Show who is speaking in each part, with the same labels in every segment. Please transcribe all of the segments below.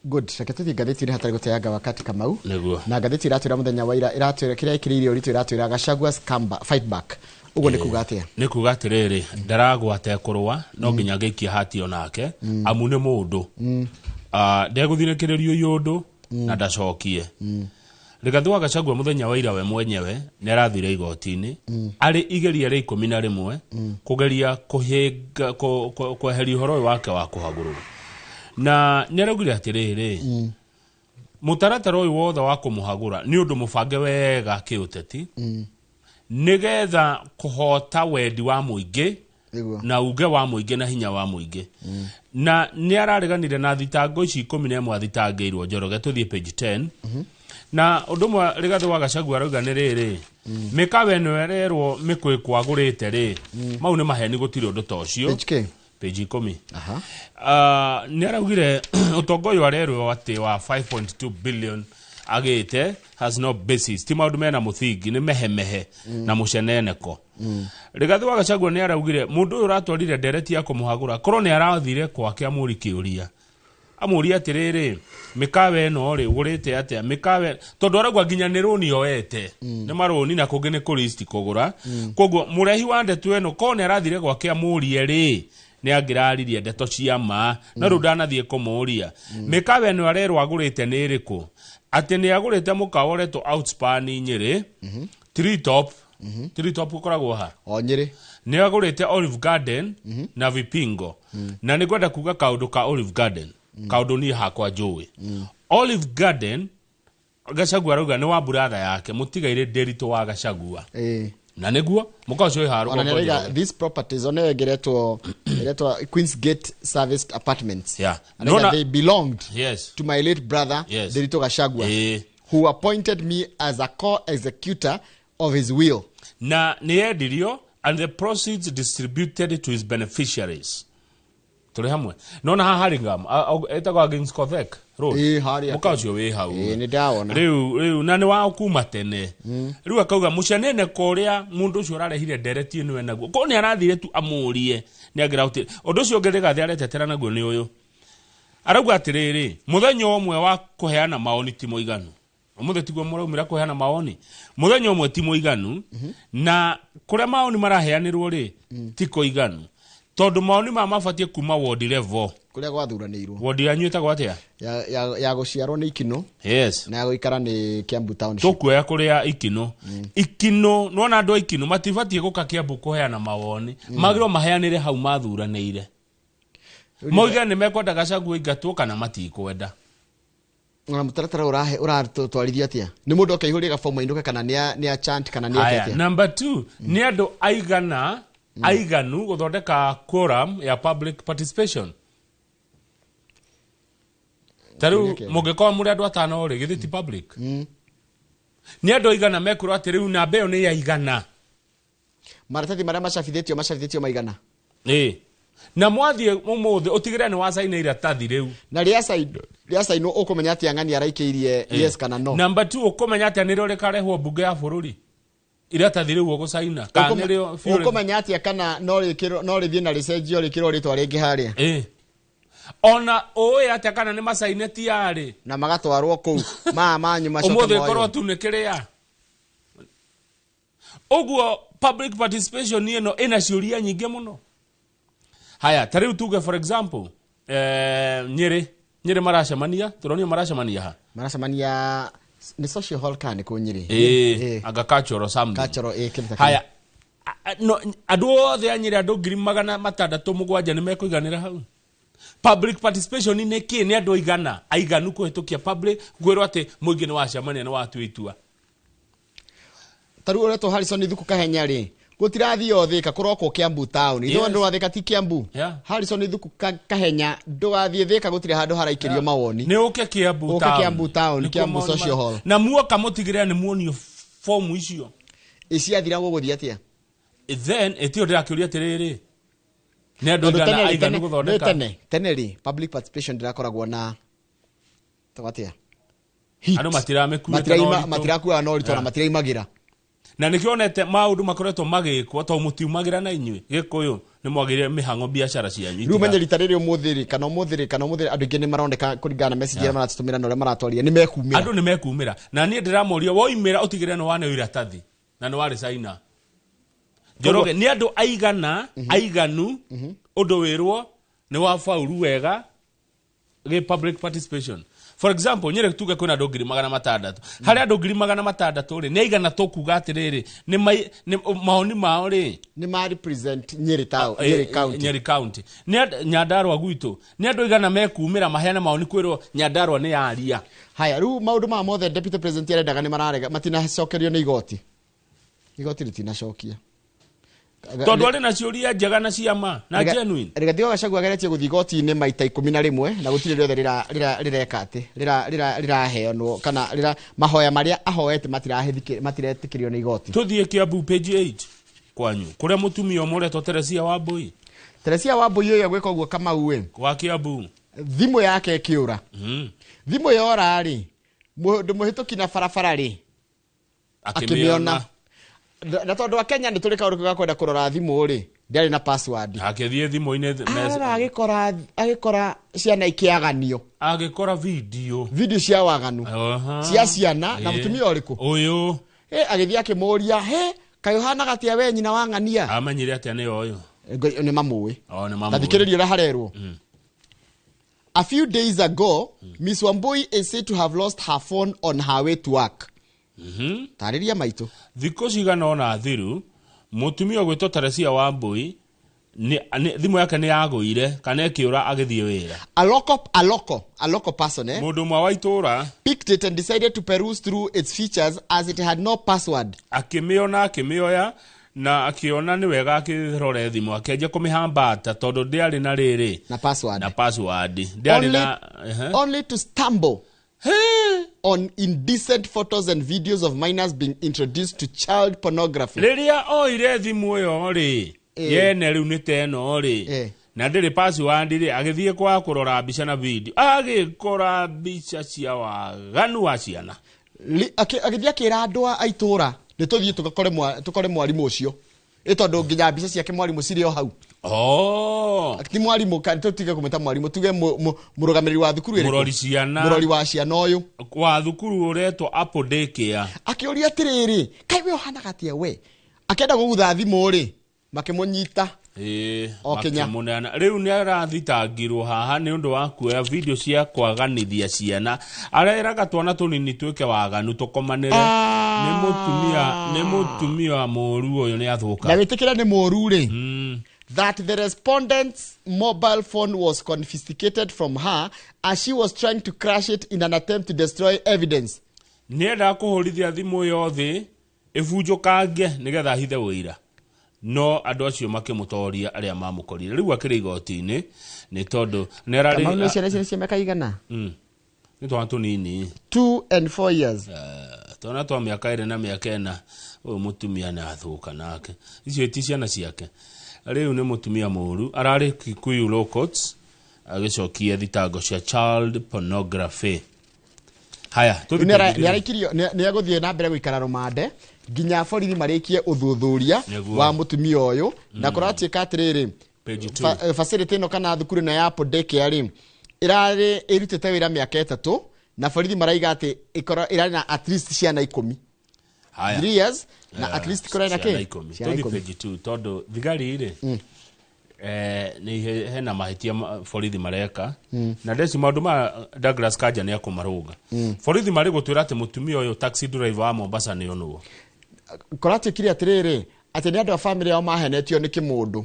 Speaker 1: Good. Reke tũthiĩ ngathĩti-inĩ hatarĩ gũteanga wakati, Kamau.
Speaker 2: Nĩguo.
Speaker 1: Na ngathĩti ĩratwĩra mũthenya wa ira, ĩratwĩra kĩrĩa ĩkĩrĩire ũritũ, ĩratwĩra Gachagua's fight back. Ũguo nĩ kuga atĩa?
Speaker 2: Nĩ kuga atĩrĩrĩ, ndaragwa atekũrũa, no nginya angĩikia hati onake, amu nĩ mũndũ. Ah, ndegũthinĩkĩrĩrio ũyũ ũndũ na ndacokie. Rigathĩ wa Gachagua mũthenya wa ira we mwenyewe nĩ arathire igoti-inĩ arĩ igeria rĩa 11 kũgeria kũhĩnga kweheria ũhoro ũyũ wake wa kũhagũrwo, na nĩ araugire atĩrĩrĩ, mũtaratara ũyũ wothe wa kũmũhagũra nĩ ũndũ mũbange wega kĩũteti nĩgetha kũhota wendi wa mũingĩ na uge wa mũingĩ na hinya wa mũingĩ. Na nĩ arareganire na thitango ici 11 athitangĩirwo. Njoroge, tũthiĩ page 10. Na ũndũ ũmwe Rigathĩ wa Gachagua arauga nĩ rĩrĩ, mĩkawa ĩno ĩrerwo mĩkwĩkũ agũrĩte rĩ, mau nĩ maheni, gũtirĩ ũndũ ta ũcio.
Speaker 1: Page K.
Speaker 2: Page 10.
Speaker 1: Aha.
Speaker 2: Ah, nĩ araugire ũtonga ũyũ arerwo atĩ wa 5.2 billion agĩte has no basis, ti maũndũ mena mũthingi, nĩ mehemehe na mũceneneko. Rigathĩ wa Gachagua nĩ araugire mũndũ ũyũ ũratwarire ndereti ya kũmũhagũra korwo nĩ arathire kwake amũri kĩũria, amũria atĩrĩrĩ, mĩkawa ĩno rĩ, ũgũrĩte atĩa mĩkawa? Tondũ arauga nginya nĩ rũni oete, nĩ marũni na kũngĩ nĩ kũristi kũgũra. Koguo mũrehi wa ndeto ĩno korwo nĩ arathire gwake amũrie rĩ, nĩ angĩraririe ndeto cia ma, no rĩu ndanathiĩ kũmũria. Mĩkawa ĩno arerwo agũrĩte nĩ ĩrĩkũ? Atĩ nĩ agũrĩte mũkawa ũretwo Outspan Nyĩrĩ, Tree Top. Tree Top ũkoragwo ha?
Speaker 1: O Nyĩrĩ.
Speaker 2: Nĩ agũrĩte Olive Garden na Vipingo. Na nĩ ngwenda kuga kaũndũ ka Olive Garden, kaũndũ niĩ hakwa njũĩ. Olive Garden, Gachagua arauga nĩ wa brother yake mũtigairĩ Nderitu wa Gachagua. Na nĩguo mũkawa ũcio wĩ haha
Speaker 1: Ona
Speaker 2: rũgongo.
Speaker 1: nĩ
Speaker 2: Njoroge.
Speaker 1: these properties ona ĩyo ĩngĩretwo ĩretwo Queens Gate serviced apartments. Arauga they belonged to my late brother Nderitu Gachagua, who appointed me as a co-executor of his will.
Speaker 2: Na nĩ yendirio and the proceeds distributed to his beneficiaries. Tũrĩ hamwe nona haha Hurlingham, ĩtagwo Agins Kothek Road.
Speaker 1: Ĩĩ, harĩa.
Speaker 2: Mũkawa ũcio wĩ hau.
Speaker 1: Ĩĩ, nĩ ndawona.
Speaker 2: Rĩu na nĩ wa kuma tene. Rĩu akauga mũcenene ũrĩa mũndũ ũcio ũrarehire ndereti ĩno enaguo korwo nĩ arathire tu amũrie nĩ angĩrahotire. Ũndũ ũcio ũngĩ Rigathĩ aretetera naguo nĩ ũyũ, arauga atĩrĩrĩ, mũthenya ũmwe wa kũheana maoni ti mũiganu. Ũmũthĩ tiguo mũraumĩra kũheana mawoni, mũthenya ũmwe ti mũiganu, na kũrĩa mawoni maraheanĩrwo rĩ, ti kũiganu, tondũ mawoni maya mabatiĩ kuma ward level.
Speaker 1: Kũrĩa gwathuranĩirwo.
Speaker 2: Ward yanyu ĩtagwo atĩa?
Speaker 1: Ya gũciarwo nĩ Ikinũ na ya gũikara nĩ Kiambu Township.
Speaker 2: Tũkuoya kũrĩa Ikinũ. Ikinũ, nĩwona andũ a Ikinũ matibatiĩ gũka Kiambu kũheana mawoni, magĩrĩirwo maheanĩre hau mathuranĩire, moige nĩ mekwenda Gachagua ingatwo kana matikwenda.
Speaker 1: Na mũtaratara ũrahe ũratwarithio atĩa? Nĩ mũndũ akaihũria gabomu ainũke, kana nĩ a chant, kana nĩ eke
Speaker 2: Haya,
Speaker 1: atĩa?
Speaker 2: Number two, nĩ andũ aigana aiganu gũthondeka quorum ya public participation? Ta rĩu
Speaker 1: Kĩũria kĩega.
Speaker 2: mũngĩkorwo mũrĩ andũ atano rĩ, githĩ ti public? Nĩ andũ aigana mekwĩrwo atĩ rĩu namba ĩyo nĩ yaigana?
Speaker 1: Maratathi marĩa macabithĩtio maigana?
Speaker 2: Ĩĩ, na mwathiĩ ũmũthĩ ũtigĩrĩre nĩ wacaina iratathi rĩu.
Speaker 1: Na rĩacainwo ũkũmenya atĩa ng'ani araikĩirie yes kana no?
Speaker 2: Number two, ũkũmenya atĩa nĩrĩo rĩkarehwo mbunge ya bũrũri, iratathi rĩu ũgũcaina, kana nĩrĩo biũ?
Speaker 1: Ũkũmenya atĩa kana no rĩkĩrwo, no rĩthiĩ na rĩcenjio, rĩkĩrwo rĩtwa rĩngĩ harĩa?
Speaker 2: Ĩĩ, ona ũĩ atĩa kana nĩ macaine tiarĩ?
Speaker 1: Na magatwarwo kũu maa manyu macoke
Speaker 2: Ũmũthĩ
Speaker 1: moywo.
Speaker 2: ĩkorwo tu nĩ kĩrĩa ũguo. Public participation ĩno ĩna ciũria nyingĩ mũno. Haya, ta rĩu tuge, for example, Nyĩrĩ maracemania, tũronio maracemania ha?
Speaker 1: Maracemania nĩ social hall kana nĩ kũ Nyĩrĩ?
Speaker 2: Ĩĩ, anga cultural something.
Speaker 1: Cultural, ĩĩ, kĩndũ ta kĩu.
Speaker 2: Haya, no, andũ othe a Nyĩrĩ, andũ 607,000 nĩ mekũiganĩra hau? Public participation nĩ kĩ? Nĩ andũ aigana aiganu kũhĩtũkia public kwĩrwo atĩ mũingĩ nĩ wacemania, nĩ watua itua?
Speaker 1: Ta rĩu ũretwo Harrison Thuku Kahenya rĩ, gũtirathio Thĩka, kũrokwo Kiambu town. Ithuĩ andũ a Thĩka ti Kiambu. Harrison Thuku Kahenya, ndũgathiĩ Thĩka, gũtirĩ handũ haraikĩrio mawoni.
Speaker 2: Nĩ ũke Kiambu
Speaker 1: Ũke
Speaker 2: town.
Speaker 1: Kiambu town,
Speaker 2: Nĩkuo
Speaker 1: Kiambu
Speaker 2: maũndũ
Speaker 1: Social Hall.
Speaker 2: Na muoka mũtigĩrĩre nĩ muonio fomu icio.
Speaker 1: Iciathira gũgũthiĩ atĩa?
Speaker 2: Then ĩtio ndĩrakĩũria atĩrĩrĩ, nĩ andũ
Speaker 1: Tondũ
Speaker 2: aigana
Speaker 1: tene rĩ,
Speaker 2: aiganu gũthondeka?
Speaker 1: Tene rĩ, public participation ndĩrakoragwo na tagwo atĩa?
Speaker 2: Andũ matiramĩkuĩte na ũritũ.
Speaker 1: Matirakuaga na ũritũ na matiraimagĩra.
Speaker 2: Na nĩkĩo onete maũndũ makoretwo magĩkwo tondũ mũtiumagĩra na inyuĩ Gĩkũyũ nĩ mwagĩrĩire mĩhang'o biacara cianyu.
Speaker 1: Rĩu menye rita rĩrĩ ũmũthĩ rĩ kana ũmũthĩ rĩ kana ũmũthĩ andũ aingĩ nĩ maroneka kũringana na message iria maratũtũmĩra na ũrĩa maratwaria nĩ mekumĩra.
Speaker 2: Andũ nĩ mekumĩra na niĩ ndĩramoria woimĩra ũtigĩrĩre nĩ waneo iratathi na nĩ warĩ caina. Njoroge nĩ andũ aigana aiganu ũndũ wĩrwo nĩ wabauru wega gĩ public participation. For example, Nyĩrĩ tuge kwĩna andũ 600,000. Harĩ andũ 600,000 rĩ, nĩ aigana tũkuga atĩrĩrĩ nĩ nĩ maoni mao rĩ
Speaker 1: nĩ ma represent Nyĩrĩ town, Nyĩrĩ county.
Speaker 2: Nyeri county. Nĩ Nyandarua gwitũ nĩ andũ aigana mekumĩra maheane maoni kwĩrwo Nyandarua nĩ yaria.
Speaker 1: Haya, rĩu maũndũ maya mothe deputy president arendaga nĩ mararega, matinacokerio nĩ igoti. Igoti rĩtinacokia.
Speaker 2: Tondũ arĩ na ciũria njega na cia ma na genuine.
Speaker 1: Rigathi wa Gachagua ageretie gũthiĩ igoti-inĩ maita 11 na gũtirĩ rĩothe rĩreka atĩ rĩraheanwo kana mahoya marĩa ahoete matiretĩkĩrio nĩ igoti.
Speaker 2: Tũthiĩ Kiambu page 8 kwanyu kũrĩa mũtumia ũmwe ũretwo Teresia Wambui.
Speaker 1: Teresia Wambui ũyũ gwĩka ũguo Kamau ĩ.
Speaker 2: Wa Kiambu.
Speaker 1: Thimũ yake ĩkĩũra. Thimũ yora rĩ, mũndũ mũhĩtũki na barabara rĩ, akĩmĩona. Na tondũ a Kenya nĩ tũrĩ kaũndũ ga kwenda kũrora thimũ rĩ, ndĩarĩ na password.
Speaker 2: Akĩthiĩ thimũ-inĩ
Speaker 1: Arora agĩkora ciana ikĩaganio.
Speaker 2: Agĩkora video.
Speaker 1: Video cia waganu. Cia ciana na mũtumia ũrĩkũ?
Speaker 2: Ũyũ.
Speaker 1: Agĩthiĩ akĩmũria, he, kaĩ ũhanaga atĩa we nyina wa ng'ania?
Speaker 2: Amenyire atĩa nĩ ũyũ?
Speaker 1: Nĩ mamũĩ.
Speaker 2: O, nĩ mamũĩ.
Speaker 1: Ta thikĩrĩria ũrĩa harerwo. A few days ago, Miss Wambui is said to have lost her phone on her way to work. Tarĩria maitũ.
Speaker 2: Thikũ cigana ũna thiru, mũtumia ũgwĩtwo Teresia Wambui, thimũ yake nĩ yagũire kana ĩkĩũra agĩthiĩ wĩra.
Speaker 1: A local person,
Speaker 2: Mũndũ ũmwe wa itũũra
Speaker 1: picked it and decided to peruse through its features as it had no password.
Speaker 2: Akĩmĩona, akĩmĩoya na akĩona nĩ wega akĩrore thimũ, akĩanjia kũmĩhambata tondũ ndĩarĩ na rĩrĩ.
Speaker 1: Na password.
Speaker 2: Na password. Ndĩarĩ na,
Speaker 1: Only to stumble
Speaker 2: Hey!
Speaker 1: on indecent photos and videos of minors being introduced to child pornography.
Speaker 2: Rĩrĩa oire thimũ ĩyo rĩ, yene rĩu nĩ ta ĩno rĩ, na ndĩrĩ password rĩ, agĩthiĩ kwa kũrora mbica na video, agĩkora mbica cia waganu wa ciana.
Speaker 1: Agĩthiĩ akĩra andũ a itũũra, nĩ tũthiĩ tũkore mwarimũ ũcio. Ĩ tondũ nginya mbica ciake mwarimũ cirĩ o hau. Ti mwarimũ, tũtige kũmwĩta mwarimũ, tuge mũrũgamĩrĩri wa thukuru ĩrĩkũ?
Speaker 2: Mũrori ciana.
Speaker 1: Mũrori wa ciana ũyũ.
Speaker 2: Wa thukuru ũretwo Apple Daycare.
Speaker 1: Akĩũria atĩrĩrĩ, kaĩ we ũhanaga atĩa we? Akĩenda kũgutha thimũ rĩ, makĩmũnyita. O kinya.
Speaker 2: Makĩmũneana. Rĩu nĩ arathitangirwo haha nĩ ũndũ wa kuoya video cia kwaganithia ciana. Areraga twana tũnini twĩke waganu tũkomanĩre. Nĩ mũtumia mũũru ũyũ nĩ athũka.
Speaker 1: Na wĩtĩkĩre nĩ mũũru rĩ. That the respondent's mobile phone was confiscated from her as she was trying to crash it in an attempt to destroy evidence.
Speaker 2: Nĩendaga kũhũrithia thimũ ĩyo thĩ ĩbunjũkange nĩgetha ahithe ũira. No andũ acio makĩmũtoria arĩa mamũkorire. Rĩu akĩrĩ igoti-inĩ nĩ tondũ nĩ ararĩ
Speaker 1: Kamau nĩ ciana cia mĩaka igana?
Speaker 2: Nĩ twana tũnini.
Speaker 1: 2 and 4 years.
Speaker 2: Twana twa mĩaka ĩrĩ na mĩaka ĩna. Ũyũ mũtumia nĩ athũka nake. Icio ti ciana ciake. Rĩu nĩ mũtumia mũũru. Ararĩ Kikuyu Law Courts agĩcokia thitango cia child pornography. Haya, tũthiĩ
Speaker 1: Nĩ
Speaker 2: tũthiĩ.
Speaker 1: araikirio, nĩ egũthiĩ na mbere gũikara rũmande nginya borithi marĩkie ũthuthuria
Speaker 2: Nĩguo.
Speaker 1: wa mũtumia ũyũ. Na kũratuĩka atĩrĩrĩ,
Speaker 2: Page two.
Speaker 1: facility ĩno kana thukuru ĩno ya Apple Daycare rĩ, ĩrarĩ ĩrutĩte wĩra mĩaka 3 na borithi maraiga atĩ ĩrarĩ na at least ciana 10.
Speaker 2: Haya.
Speaker 1: 3 years na at least kũrarĩ na
Speaker 2: Ciana
Speaker 1: kĩ?
Speaker 2: ikũmi.
Speaker 1: Ciana
Speaker 2: Tũthiĩ
Speaker 1: ikũmi.
Speaker 2: page 2 tondũ thigari rĩ, nĩ hena mahĩtia borithi mareka. Na ndeci maũndũ ma Douglas Kanja nĩ akũmarũnga. Borithi marĩ gũtwĩra atĩ mũtumia ũyũ taxi driver wa Mombasa nĩ onwo.
Speaker 1: Kũratuĩkire atĩrĩrĩ, atĩ nĩ andũ a family ao mahenetio nĩ kĩmũndũ.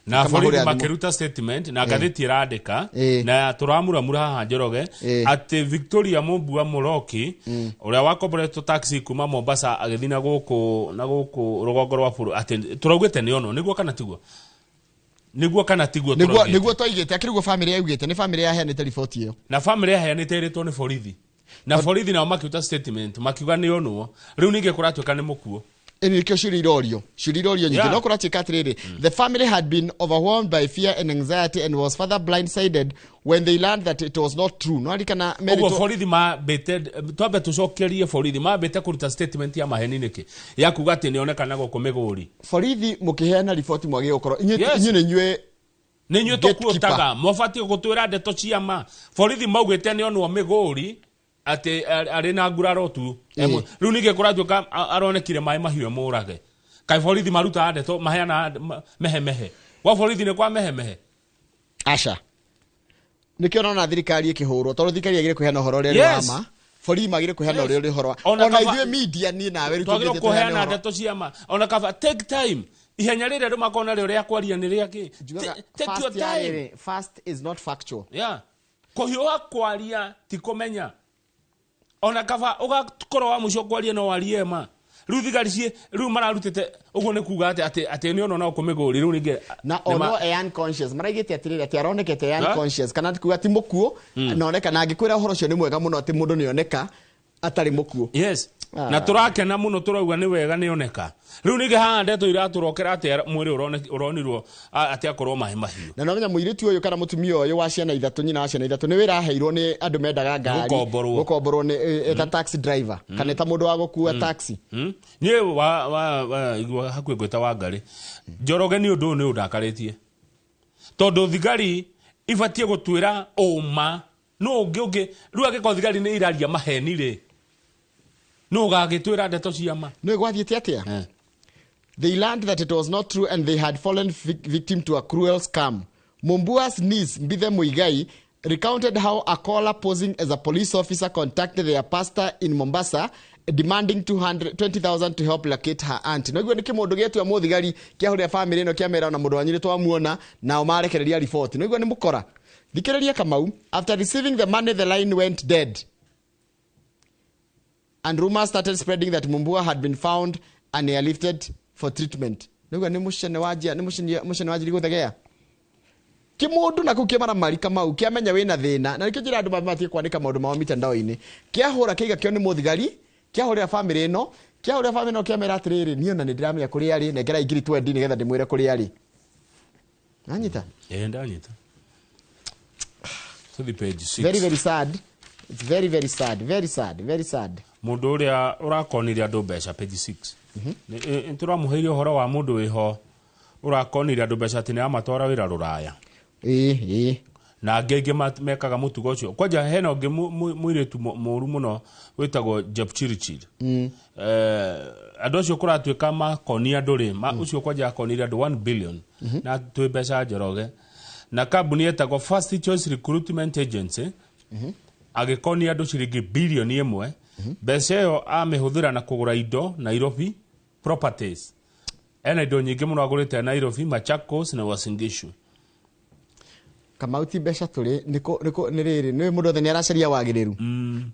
Speaker 2: Na
Speaker 1: Kama
Speaker 2: borithi
Speaker 1: hũrĩa thimũ.
Speaker 2: makĩruta statement na ngathĩti ĩrandĩka, na tũramuramura haha Njoroge, atĩ Victoria Mumbua Mũroki, ũrĩa wakomboretwo taxi kuma Mombasa agĩthiĩ na gũkũ, na gũkũ rũgongo rwa bũrũri, atĩ tũraugĩte nĩ onwo, nĩguo kana tiguo? Nĩguo kana tiguo
Speaker 1: Nĩguo,
Speaker 2: tũraugĩte?
Speaker 1: nĩguo twaigĩte, akĩrĩ guo family yaugĩte, nĩ family yaheanĩte riboti ĩyo.
Speaker 2: Na family yaheanĩte ĩrĩtwo nĩ borithi. Na borithi nao makĩruta statement, makiuga nĩ onwo. Rĩu ningĩ kũratuĩka nĩ mũkuo.
Speaker 1: Ĩni nĩkĩo ciũria irorio, ciũria irorio nyingĩ. No kũratuĩka atĩrĩrĩ, the family had been overwhelmed by fear and anxiety and was further blindsided when they learned that it was not true. No arikana
Speaker 2: ũguo meritwo borithi mambĩte, twambe tũcokerie, borithi mambĩte kũruta statement ya maheni nĩkĩ, ya kuga atĩ nĩonekana gũkũ mĩgũri?
Speaker 1: Borithi mũkĩheana riboti mwagĩrĩirwo gũkorwo inyuĩ inyuĩ nĩ inyuĩ
Speaker 2: nĩ inyuĩ gatekeeper. Tũkuotaga mwabatiĩ gũtwĩra ndeto cia ma. Borithi maugĩte nĩ onwo mĩgũri atĩ arĩ na nguraro tu. Rĩu ningĩ kũratuĩka aronekire maĩ mahiũ mũrage. Kaĩ borithi marutaga ndeto maheana mehemehe gwa borithi nĩ kwa mehemehe?
Speaker 1: Aca, nĩkĩo nona thirikari ĩkĩhũrwo, tondũ thirikari yagĩrĩire kũheana ũhoro ũrĩa ũrĩ wa ma, borithi magĩrĩire kũheana ũrĩa ũrĩ ũhoro wa
Speaker 2: Ona
Speaker 1: ona ithuĩ media, niĩ nawe rĩu
Speaker 2: twagĩrĩirwo tũthiĩte tũheane kũheana ũhoro. Ndeto cia ma, ona kaba take time. Ihenya rĩrĩa andũ makorwo narĩo rĩa kwaria nĩ rĩa kĩ?
Speaker 1: Njugaga Take your fast ya time. Rĩrĩ, fast is not factual.
Speaker 2: Yeah. Kũhiũha kwaria ti kũmenya, ona kaba ũgakorwo wa mũico kwaria no warie ma. Rĩu thigari ciĩ rĩu mararutĩte ũguo nĩ kuga atĩ atĩ nĩ ona no kũmĩgũri rĩu rĩngĩ
Speaker 1: na ono e unconscious, maraigĩte atĩrĩrĩ atĩ aronekete e unconscious, kana kuga ti mũkuũ na oneka, na angĩkwĩra ũhoro ũcio nĩ mwega mũno atĩ mũndũ nĩ oneka atarĩ mũkuũ.
Speaker 2: Yes. Na tũrakena mũno, tũrauga nĩ wega nĩ oneka. Rĩu ningĩ haha ndeto iratũrokera atĩ mwĩrĩ ũronirwo atĩ akorwo maĩ mahiũ.
Speaker 1: Na nomenya mũirĩtu ũyũ kana mũtumia ũyũ wa ciana ithatũ, nyina wa ciana ithatũ, nĩ wĩra aheirwo nĩ andũ mendaga ngari.
Speaker 2: Gũkomborwo.
Speaker 1: Gũkomborwo nĩ eta taxi driver kana eta mũndũ wa gũkua taxi.
Speaker 2: Niĩ wa igua hakuhĩ ngwĩta Wangarĩ Njoroge, nĩ ũndũ ũyũ nĩ ũndakarĩtie, tondũ thigari ibatiĩ gũtwĩra ũma. No ũngĩ rĩu angĩkorwo thigari nĩ iraria maheni rĩ, no ũgagĩtwĩra ndeto cia ma?
Speaker 1: Nĩ gwathiĩte atĩa? They learned that it was not true and they had fallen victim to a cruel scam. Mumbua's niece, Mbithe Muigai, recounted how a caller posing as a police officer contacted their pastor in Mombasa demanding 220,000 to help locate her aunt. Noguo nĩ kĩmũndũ gĩetua mũthigari kĩahũrĩra family ĩno kĩamera ona mũndũ wanyu nĩ twamuona, nao marekereria riboti. Noguo nĩ mũkora. Thikĩrĩria Kamau, after receiving the money the line went dead and rumors started spreading that Mumbua had been found and airlifted for treatment. Nĩguo nĩ mũcene wa njia, nĩ mũcene wa njiri gũthegea kĩmũndũ na kũu kĩmaramari Kamau kĩamenya wĩna thĩna, na nĩkĩo njĩra andũ mabatie kwandĩka maũndũ mao mitandao-inĩ. Kĩahũra kĩiga kĩo nĩ mũthigari, kĩahũrĩra family ĩno, kĩahũrĩra family ĩno kĩamera atĩrĩrĩ, niĩ ona nĩ ndĩramenya kũrĩa arĩ, nengera ngiri 20 nĩgetha ndĩmwĩre kũrĩa arĩ. Nanyita?
Speaker 2: Ĩĩ, ndanyita. Tũthi page 6.
Speaker 1: Very very sad, it's very very sad, very sad, very sad.
Speaker 2: Mũndũ ũrĩa ũrakonire andũ mbeca, page 6. Nĩ tũramũheire ũhoro wa mũndũ wĩho ũrakonire andũ mbeca atĩ nĩ amatwara wĩra rũraya.
Speaker 1: ĩĩ ĩĩ
Speaker 2: Na angĩ aingĩ mekaga mũtugo ũcio. Kwanja hena ũngĩ mũirĩtu mũru mũno wĩtagwo Jepchirchir. Andũ acio kũratuĩka makonia andũ rĩ, ũcio kwanja akonire andũ 1 billion na twĩ mbeca Njoroge na kambuni yetagwo First Choice Recruitment Agency, agĩkonia andũ ciringi bilioni 1. Mbeca ĩyo amĩhũthĩra na kũgũra indo Nairobi, properties. Ena indo nyingĩ mũno agũrĩte Nairobi, Machakos na Uasin Gishu.
Speaker 1: Kamau, ti mbeca tũrĩ nĩ rĩrĩ, nĩ mũndũ othe nĩ aracaria wagĩrĩru.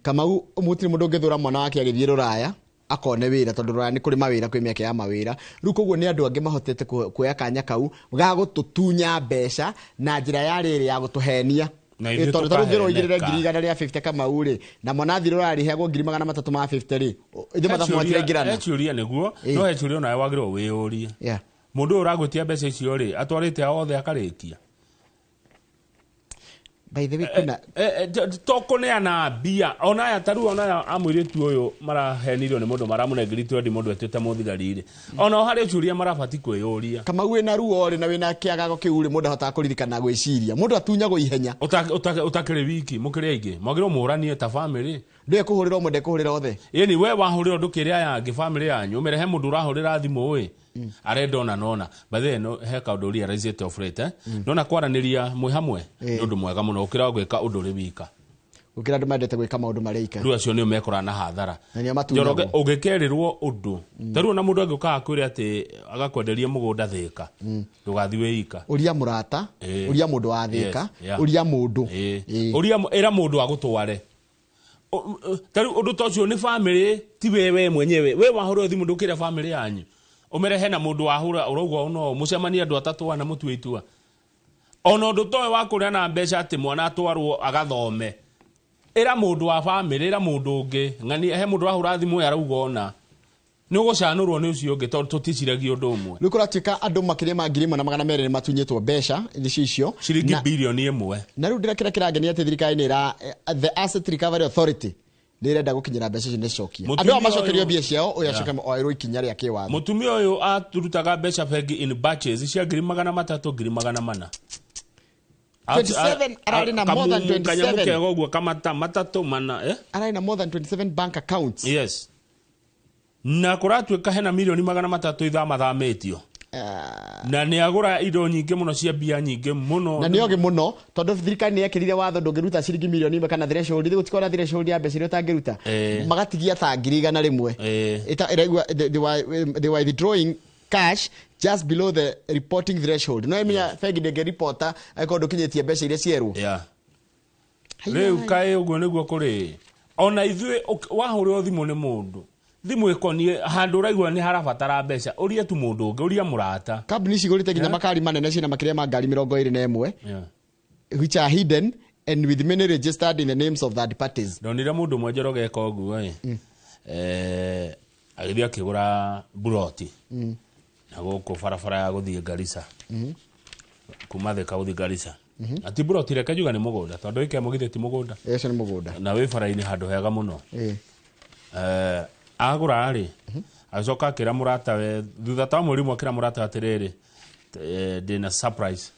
Speaker 1: Kamau, mũtirĩ mũndũ ũngĩthũra mwana wake agĩthiĩ rũraya akone wĩra, tondũ rũraya nĩ kũrĩ mawĩra, kwĩ mĩeke ya mawĩra. Rĩu koguo nĩ andũ angĩ mahotete kuoya kanya kau ga gũtũtunya mbeca na njĩra ya rĩrĩ ya gũtũhenia.
Speaker 2: Na ithuĩ
Speaker 1: Tondũ ta rĩu ngĩrwo igĩrĩre
Speaker 2: tũkaheneka.
Speaker 1: 150,000 Kamau rĩ, na mwana athiĩ rũraya rĩheagwo 350,000 rĩ, ithuĩ mathabu matiraingĩrana.
Speaker 2: He ciũria nĩguo no he ciũria onawe wagĩrĩirwo wĩyũrie. Mũndũ ũyũ ũragwĩtia mbeca icio rĩ, atwarĩte ao othe akarĩkia?
Speaker 1: By the way, kwĩna
Speaker 2: To kũneana mbia ona aya ta rĩu ona aya a mũirĩtu ũyũ marahenirio nĩ mũndũ maramũnengeri twendi, mũndũ etĩte mũthigari rĩ, ona o harĩ ciũria marabati kwĩyũria.
Speaker 1: Kamau, wĩna ruo rĩ na wĩna kĩagago kĩu rĩ, mũndũ ahotaga kũririkana gwĩciria, mũndũ atunyagwo ihenya.
Speaker 2: Ũtakĩrĩ wiki mũkĩrĩ aingĩ, mwagĩrĩirwo mũranie ta family.
Speaker 1: Ndũĩ kũhũrĩra ũmwe, ndekũhũrĩra othe.
Speaker 2: Ĩni we wahũrĩra ndũkĩre aya angĩ family yanyu, ũmere he mũndũ ũrahũrĩra thimũ ĩ arenda ona nona. By the way, no he kaũndũ realize of late, nona kwaranĩria mwĩ hamwe nĩ ũndũ mwega mũno gũkĩra gwĩka ũndũ ũrĩ wika.
Speaker 1: Gũkĩra andũ mendete gwĩka maũndũ marĩ ika.
Speaker 2: Rĩu acio nĩo mekora na hathara.
Speaker 1: Na nĩo matunyagwo.
Speaker 2: Njoroge, ũngĩkerĩrwo ũndũ ta rĩu ona mũndũ angĩũka akwĩre atĩ agakwenderia mũgũnda Thĩka, ndũgathiĩ wĩ ika.
Speaker 1: Ũria mũrata, ũria mũndũ wa Thĩka, ũria mũndũ.
Speaker 2: Ũria ĩra mũndũ agũtware. Ta rĩu ũndũ ta ũcio nĩ family, ti we mwenyewe. We wahũrĩrwo thimũ ndũkĩre family yanyu ũmere hena mũndũ wahũra ũrauga no mũcemanie andũ atatũ ana mũtue itua. Ona ũndũ ta ũyũ wa kũrĩa na mbeca atĩ mwana atwarwo agathome, ĩra mũndũ wa family, ĩra mũndũ ũngĩ ng'ani he mũndũ wahũra thimũ ĩ arauga ona. Nĩ ũgũcanũrwo nĩ ũcio ũngĩ tondũ tũticiragia ũndũ ũmwe.
Speaker 1: Rĩu kũratuĩka andũ makĩria ma 1,200 nĩ matunyĩtwo mbeca icio icio.
Speaker 2: Ciringi 1 bilioni.
Speaker 1: Na rĩu ndĩra kĩrĩa kĩrangenia atĩ thirikari nĩ ĩra the Asset Recovery Authority nĩ ĩrenda gũkinyĩra mbeca icio nĩcokie.
Speaker 2: Mũtumia
Speaker 1: Andũ aya macokerio
Speaker 2: ũyũ-
Speaker 1: mbia ciao, ũyũ acoke oerwo ikinya rĩa kĩwatho.
Speaker 2: Mũtumia ũyũ atũrutaga mbeca bengi in batches cia 300,000, 400,000.
Speaker 1: 27, ararĩ na more than 27.
Speaker 2: Kanyamũ kega ũguo kamata matatũ mana, eh?
Speaker 1: Ararĩ na more than 27 bank accounts.
Speaker 2: Yes, na kũratuĩka hena 300,000,000 ithamathamĩtio na nĩ agũra indo nyingĩ mũno cia mbia nyingĩ mũno.
Speaker 1: Na nĩ ogĩ mũno tondũ thirikari nĩ yekĩrire watho ndũngĩruta ciringi 1 milioni kana threshold, gũtikorwo na threshold ya mbeca iria ũtangĩruta. Magatigia ta 100,000. Ĩraigua they were withdrawing cash just below the reporting threshold. No ĩmenya bengi ndĩngĩripota angĩkorwo ndũkinyĩtie mbeca iria cierwo.
Speaker 2: Rĩu kaĩ ũguo nĩguo kũrĩ ona ithuĩ wahũrĩrwo thimũ nĩ mũndũ, thimũ ĩkoniĩ handũ ũraigua nĩ harabatara mbeca, ũrie tu mũndũ ũngĩ, ũrie mũrata.
Speaker 1: Kambuni cigũrĩte nginya makari manene ciĩna makĩria ma ngari 21 which are hidden and with many registered in the names of third parties.
Speaker 2: Ndonire mũndũ ũmwe Njoroge eka ũguo ĩ. Agĩthiĩ akĩgũra buroti na gũkũ barabara ya gũthiĩ Garissa, kuma Thika gũthiĩ Garissa. Ati buroti, reke njuga nĩ mũgũnda tondũ ĩke mũgithĩ ti mũgũnda.
Speaker 1: Ũcio nĩ mũgũnda.
Speaker 2: Na wĩ bara-inĩ handũ hega mũno. Agũra rĩ, agĩcoka akĩra mũratawe thutha ta mweri ũmwe, akĩra mũratawe atĩrĩrĩ, ndĩna surprise,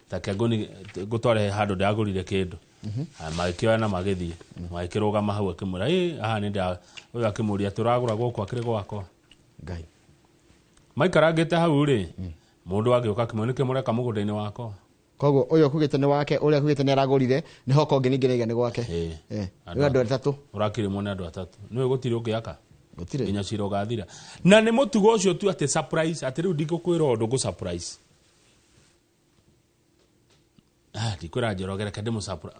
Speaker 2: take ngũtware handũ ndagũrire kĩndũ. Magĩkĩoya na magĩthiĩ magĩkĩrũgama hau, akĩmwĩra, "Ĩ, haha nĩ nda." Ũyũ akĩmũria, "Tũragũra gũkũ?" Akĩrĩ gwakwa.
Speaker 1: Ngai.
Speaker 2: Maikarangĩte hau rĩ, mũndũ agĩũka akĩmwĩra, "Nĩkĩ mũreka mũgũnda-inĩ wakwa?"
Speaker 1: Koguo ũyũ akugĩte nĩ wake, ũrĩa akugĩte nĩ aragũrire nĩ hoka, ũngĩ ningĩ nĩaiga nĩ gwake. Rĩu andũ atatũ.
Speaker 2: Ũrakĩrĩmwo nĩ andũ atatũ, nĩwe gũtirĩ ũngĩaka.
Speaker 1: Gũtirĩ.
Speaker 2: Nginya cira ũgathira na nĩ mũtugo ũcio tu atĩ surprise, atĩ rĩu ndingũkwĩra ũndũ ngũ surprise. Ah, ndikwĩra Njoroge, reke ndĩmũ surprise.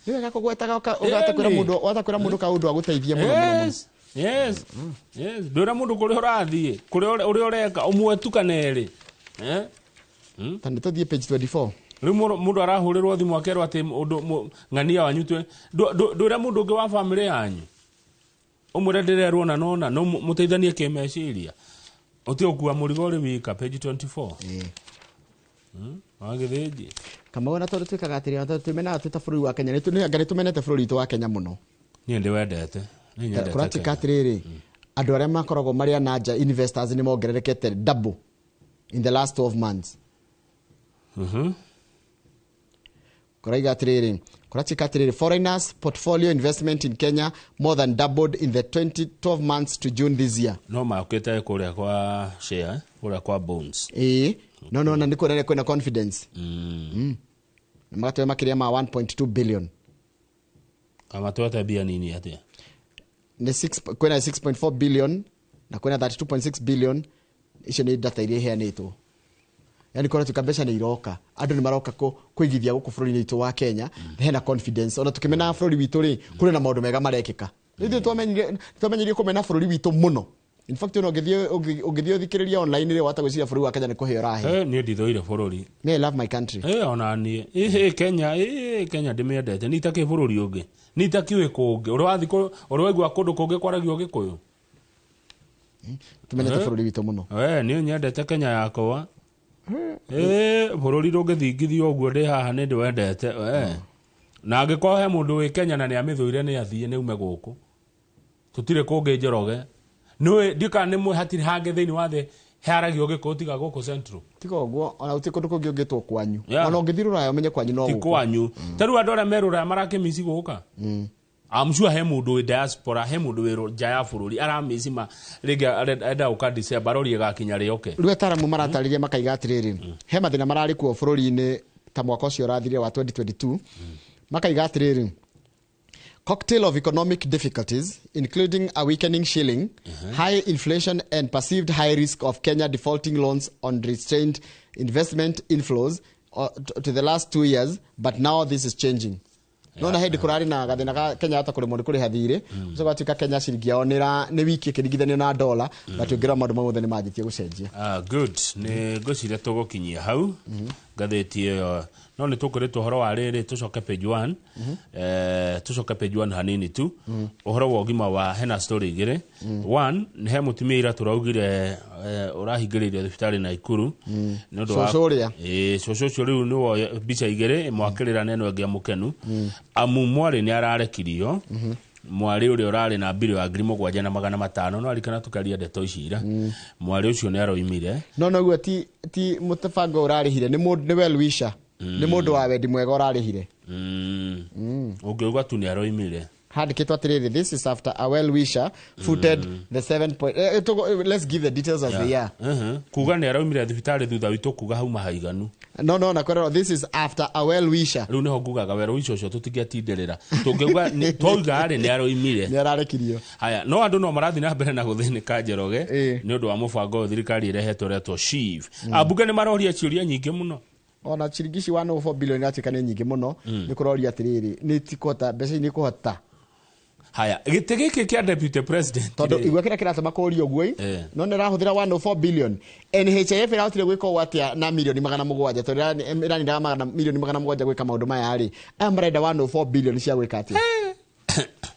Speaker 1: Nĩ wega kũgwetaga ũgata kwĩra mũndũ, wata kwĩra mũndũ kaũndũ agũteithie mũno mũno mũno.
Speaker 2: Yes, ndwĩra mũndũ kũrĩa ũrathiĩ, kũrĩa ũrĩa ũreka ũmwe tu kana erĩ. Eh?
Speaker 1: Ta nĩ tũthiĩ page 24.
Speaker 2: Rĩu mũndũ arahũrĩrwo thimũ akerwo atĩ ũndũ ng'ania wanyu ndwĩre mũndũ ũngĩ wa bamĩrĩ yanyu, ũmwĩre ndĩrerwo na nona no mũteithanie kĩmeciria, ũtige gũkua mũrigo ũrĩ wika. Page 24. Wagĩthĩnji.
Speaker 1: Kamau, na tondũ twĩkaga atĩrĩ, tondũ twĩmenaga twĩ ta bũrũri wa Kenya, nĩ anga nĩ tũmenete bũrũri witũ wa Kenya mũno.
Speaker 2: Niĩ ndĩwendete. Niĩ nyendete
Speaker 1: Kũratuĩka
Speaker 2: Kenya.
Speaker 1: atĩrĩrĩ, andũ arĩa makoragwo marĩ a nanja, investors, nĩ mongererekete double in the last 12 months. Kũraiga atĩrĩrĩ, kũratuĩka atĩrĩrĩ, foreigners portfolio investment in Kenya more than doubled in the 2012 months to June this year.
Speaker 2: No makĩte kũrĩa kwa share, eh? Kũrĩa kwa bonds.
Speaker 1: Ĩĩ, no na nĩ kuonania kwĩna confidence. Na magatũhe makĩria ma 1.2 billion.
Speaker 2: Kamatwete mbia nini atĩa?
Speaker 1: Nĩ kwĩna 6.4 billion na kwĩna 32.6 billion. Icio nĩ data iria iheanĩtwo, yani kũratuĩka mbeca nĩ iroka, andũ nĩ maroka kũigithia gũkũ bũrũri-inĩ witũ wa Kenya. Hena confidence ona tũkĩmenaga bũrũri witũ rĩ, kũrĩ na maũndũ mega marekĩka. Ithuĩ twamenyire kũmena bũrũri witũ mũno. In fact, ona ũngĩthiĩ ũthikĩrĩria online rĩ, wata gwĩciria bũrũri wa Kenya nĩ kũheo ũrahe.
Speaker 2: Eh, niĩ ndithũire bũrũri.
Speaker 1: Me, I love my country.
Speaker 2: Eh, ona niĩ. Ĩhĩ, Kenya, ĩ Kenya ndĩmĩendete. Nĩ itakĩ bũrũri ũngĩ, nĩ itakĩũĩ kũngĩ ũrĩa wathiĩ ũrĩa waigua kũndũ kũngĩ kwaragio Gĩkũyũ.
Speaker 1: Tumenete bũrũri witũ mũno.
Speaker 2: We niĩ nyendete Kenya yakwa. Ĩ, bũrũri ndũngĩthingithio ũguo, ndĩ haha nĩ ndĩwendete we. Na angĩkorwo he mũndũ wĩ Kenya na nĩ amĩthũire, nĩ athiĩ, nĩ ume gũkũ, tũtirĩ kũngĩ. Njoroge, nĩũĩ ndika nĩ mwe hatirĩ hangĩ thĩinĩ wa thĩ hearagio Gĩkũyũ tiga gũkũ Central.
Speaker 1: Tiga ũguo, ona gũtirĩ kũndũ kũngĩ ũngĩtwo kwanyu. Ona ũngĩthiĩ rũraya ũmenye kwanyu no
Speaker 2: ti
Speaker 1: gũkũ.
Speaker 2: Kwanyu ta rĩu andũ arĩa me rũraya marakĩmici gũka. I'm sure he mũndũ wĩ diaspora, he mũndũ wĩ nja ya bũrũri aramĩcima rĩngĩ arenda gũka December, arorie gakinya rĩoke.
Speaker 1: Rĩu ataramu maratarĩria makaiga atĩrĩrĩ, he mathĩna mararĩ kuo bũrũri-inĩ ta mwaka ũcio ũrathirire wa 2022. Makaiga atĩrĩrĩ, cocktail of economic difficulties including a weakening shilling, high inflation and perceived high risk of Kenya defaulting loans on restrained investment inflows to the last 2 years, but now this is changing. Nona hĩndĩ kũrarĩ na gathĩna ga Kenya hata kũremwo nĩ kũrĩha thirĩ, ũcoka gũtuĩka Kenya ciringi yao nĩ wiki ĩkĩringithanio na dola, but ũngĩrora maũndũ mau mothe nĩ manjĩtie gũcenjia.
Speaker 2: Ah, good, nĩ ngwĩciria tũgũkinyia hau. Ngathĩti ĩyo no nĩ tũkũrĩtwo ũhoro wa rĩrĩ, tũcoke page 1, tũcoke page 1 hanini tu, ũhoro wa ũgima wa hena story igĩrĩ. One nĩ he mũtumia ira tũraugire ũrahingĩrĩirio thibitarĩ Naikuru nĩ ũndũ wa
Speaker 1: Cũcũ ũrĩa.
Speaker 2: Ĩĩ, cũcũ ũcio rĩu nĩ woya mbica igĩrĩ, ĩmwe akĩrĩra na ĩno ĩngĩ amũkenu, amu mwarĩ nĩ ararekirio, mwarĩ ũrĩa ũrarĩ na mbirũ ya 7500. No arikana tũkaria ndeto ici ira, mwarĩ ũcio nĩ aroimire.
Speaker 1: No noguo ti mũtabango ũrarĩhire, nĩ mũndũ, nĩ well wisher, nĩ mũndũ wa wendi mwega ũrarĩhire.
Speaker 2: Ũngĩuga tu nĩ aroimire.
Speaker 1: Handĩkĩtwo atĩrĩrĩ, this is after a well wisher footed the 7 point, let's give the details as they are.
Speaker 2: Kuga nĩ araumire thibitarĩ thutha witũ kuga hauma haiganu.
Speaker 1: No, na kwerwo this is after a well wisher.
Speaker 2: Rĩu nĩho ngugaga wero icio ũcio tũtingĩatindĩrĩra, tũngĩuga twauga rĩ nĩ aroimire.
Speaker 1: Nĩ ararekirio.
Speaker 2: Haya, no andũ no marathiĩ na mbere na gũthĩnĩka, Njoroge,
Speaker 1: Ĩĩ.
Speaker 2: nĩ ũndũ wa mũbango ũyũ thirikari ĩrehetwo ũretwo SHIF. Ambunge nĩ maroria ciũria nyingĩ mũno.
Speaker 1: Ona ciringi ici 104 billion iratuĩka nĩ nyingĩ mũno, nĩ kũroria atĩrĩrĩ, nĩ tikũhota, mbeca ici nĩ kũhota.
Speaker 2: Haya, gĩtĩ gĩkĩ kĩa deputy president
Speaker 1: tondũ
Speaker 2: rĩ,
Speaker 1: igua kĩrĩa kĩratũma kũũrio ũguo ĩ, no nĩ ĩrahũthĩra 104 billion. NHIF ĩrahotire gwĩka ũũ atĩa na mirioni 700, tondũ ĩranindaga mirioni 700 gwĩka maũndũ maya rĩ, aya marenda 104 billion cia gwĩka atĩa?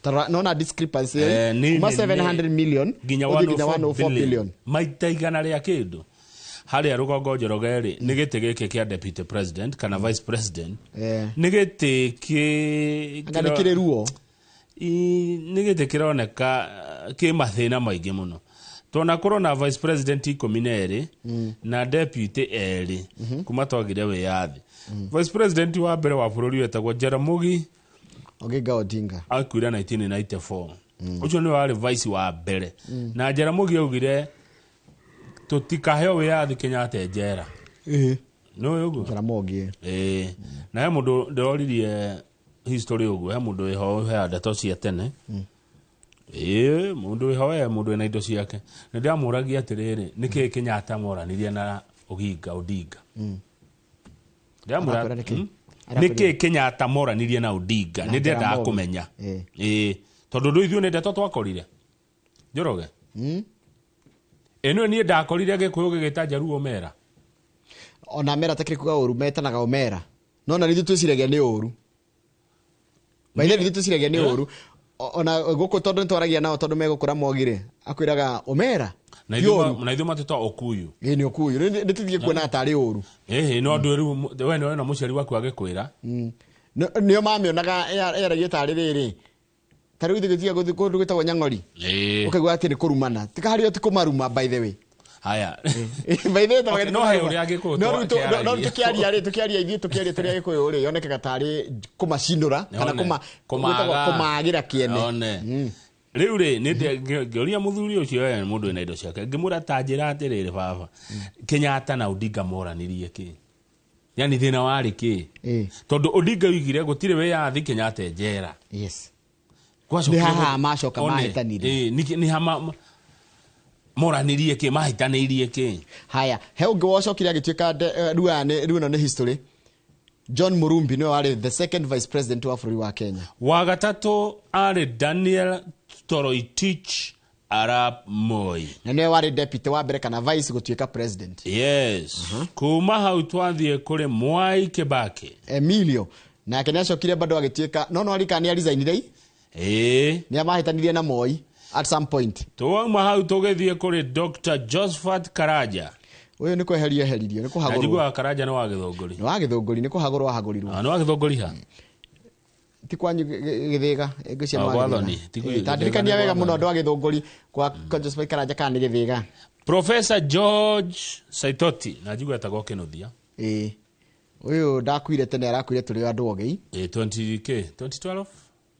Speaker 1: Tarora, nona discrepancy
Speaker 2: nĩ
Speaker 1: kuma
Speaker 2: nene.
Speaker 1: 700 million
Speaker 2: nginya
Speaker 1: ũthiĩ nginya
Speaker 2: 104
Speaker 1: 104 billion.
Speaker 2: Maita igana rĩa kĩndũ harĩa rũgongo. Njoroge rĩ, nĩ gĩtĩ gĩkĩ kĩa deputy president kana vice president, nĩ gĩtĩ kĩ
Speaker 1: Anga nĩ kĩrĩ ruo.
Speaker 2: Nĩ gĩtĩ kĩroneka kĩ mathĩna maingĩ mũno. Tona kũrona vice president 12 na deputy erĩ kuma twagire wĩyathi. Vice president wa mbere wa bũrũri wetagwo Jaramogi
Speaker 1: Oginga Odinga.
Speaker 2: Akuire 1994. Ũcio nĩwe warĩ vice wa mbere, na Jaramogi augire tũtikaheo wĩyathi Kenyatta e njera. Nĩũĩ ũguo?
Speaker 1: Jaramogi.
Speaker 2: Ĩĩ, na he mũndũ ndĩroririe history ũguo, he mũndũ wĩho ũheaga ndeto cia tene. Ĩĩ, mũndũ wĩho we mũndũ wĩna indo ciake, nĩ ndĩramũragia atĩrĩrĩ, nĩkĩĩ Kenyatta moranirie na Oginga Odinga? Ndĩramwĩra,
Speaker 1: Arakwĩra nĩkĩ?
Speaker 2: Hmm? Nĩkĩĩ Kenyatta moranirie na Odinga?
Speaker 1: Na
Speaker 2: Nĩ ndendaga
Speaker 1: Jaramogi.
Speaker 2: kũmenya. Ĩĩ, tondũ ndũ ithuĩ nĩ ndeto twakorire, Njoroge. Ĩno niĩ ndakorire Gĩkũyũ gĩgĩta Njaruo mera.
Speaker 1: Ona mera takĩrĩ kuga ũru, metanaga ũmera, no na ithuĩ twĩciragia nĩ ũru. By the way, ithuĩ twĩciragia nĩ ũru. Ona gũkũ tondũ nĩtwaragia nao, tondũ megũkũra mogire akwĩraga ũmera
Speaker 2: Na
Speaker 1: ti
Speaker 2: ithuĩ
Speaker 1: ũru.
Speaker 2: Na ithuĩ matũta Okuyu.
Speaker 1: Ĩĩ, nĩ ũkuyu, nĩ tũthiĩ kuona tarĩ ũru.
Speaker 2: Ĩhĩ, no andũ rĩu we nĩ wena mũciari waku agĩkwĩra.
Speaker 1: Nĩo mamĩonaga yaragia tarĩ rĩrĩ, ta rĩu ithuĩ gĩtiga gũthiĩ kũndũ gwĩtagwo Nyang'ori, ũkaigua atĩ nĩ kũrumana, tikaharĩo ti kũmaruma, by the way.
Speaker 2: Haya.
Speaker 1: By the way,
Speaker 2: Okay, no he ũrĩa Gĩkũyũ
Speaker 1: no rĩu no rĩu
Speaker 2: kĩaragia.
Speaker 1: tũkĩaria rĩ, tũkĩaria ithuĩ, tũkĩaria tũrĩ Agĩkũyũ rĩ, yonekaga tarĩ kũmacinũra kana
Speaker 2: One.
Speaker 1: gwĩtagwo
Speaker 2: Kũmaga.
Speaker 1: kũmagĩra kĩene.
Speaker 2: One. Rĩu rĩ, nĩ ngĩũria mũthuri ũcio we mũndũ wĩna indo ciake, ngĩmwĩra ta njĩra atĩrĩrĩ, baba, Kenyatta na Odinga moranirie kĩ? Yani thĩna warĩ kĩ? Tondũ Odinga oigire gũtirĩ wĩyathi Kenyatta e njera.
Speaker 1: Nĩ haha macoka
Speaker 2: One.
Speaker 1: mahĩtanire.
Speaker 2: Ĩĩ, nĩ ha moranirie kĩ, mahĩtanĩirie kĩ?
Speaker 1: Haya, he ũngĩ wacokire agĩtuĩka rĩu aya rĩu ĩno nĩ history. John Murumbi nĩwe warĩ the second vice president wa bũrũri wa Kenya.
Speaker 2: Wa gatatũ arĩ Daniel Toroitich arap Moi.
Speaker 1: Na nĩwe warĩ deputy wa mbere kana vice gũtuĩka president.
Speaker 2: Yes, kuma hau twathiĩ kũrĩ Mwai Kibaki.
Speaker 1: Emilio nake nĩ acokire bado agĩtuĩka, no arikana nĩ arizainire.
Speaker 2: Ĩĩ.
Speaker 1: Nĩ amahĩtanirie na Moi at some point.
Speaker 2: Twauma hau tũgĩthiĩ kũrĩ Dr Josephat Karanja.
Speaker 1: Ũyũ nĩ kweherio eheririo, nĩ
Speaker 2: Na
Speaker 1: kũhagũrwo.
Speaker 2: Njiguaga Karanja nĩ wa Gĩthũngũri.
Speaker 1: Nĩ wa Gĩthũngũri, nĩ kũhagũrwo ahagũrirwo.
Speaker 2: Ah, nĩ wa Gĩthũngũri ha?
Speaker 1: Ti kwanyu Gĩthĩga, ngwĩciria
Speaker 2: Ah,
Speaker 1: nĩ wa
Speaker 2: gwa
Speaker 1: Gĩthĩga.
Speaker 2: Thoni, ti
Speaker 1: Ta
Speaker 2: Gĩthĩga
Speaker 1: ndirikania
Speaker 2: nĩ
Speaker 1: wega
Speaker 2: gwa
Speaker 1: mũno
Speaker 2: Thoni.
Speaker 1: andũ a Gĩthũngũri kwa Josephat Karanja kana nĩ Gĩthĩga.
Speaker 2: Professor George Saitoti, na njigua etagwo Kĩnuthia.
Speaker 1: Ĩĩ, ũyũ ndakuire tene, arakuire tũrĩ o andũ ogĩ.
Speaker 2: Ĩĩ, 20 k 2012.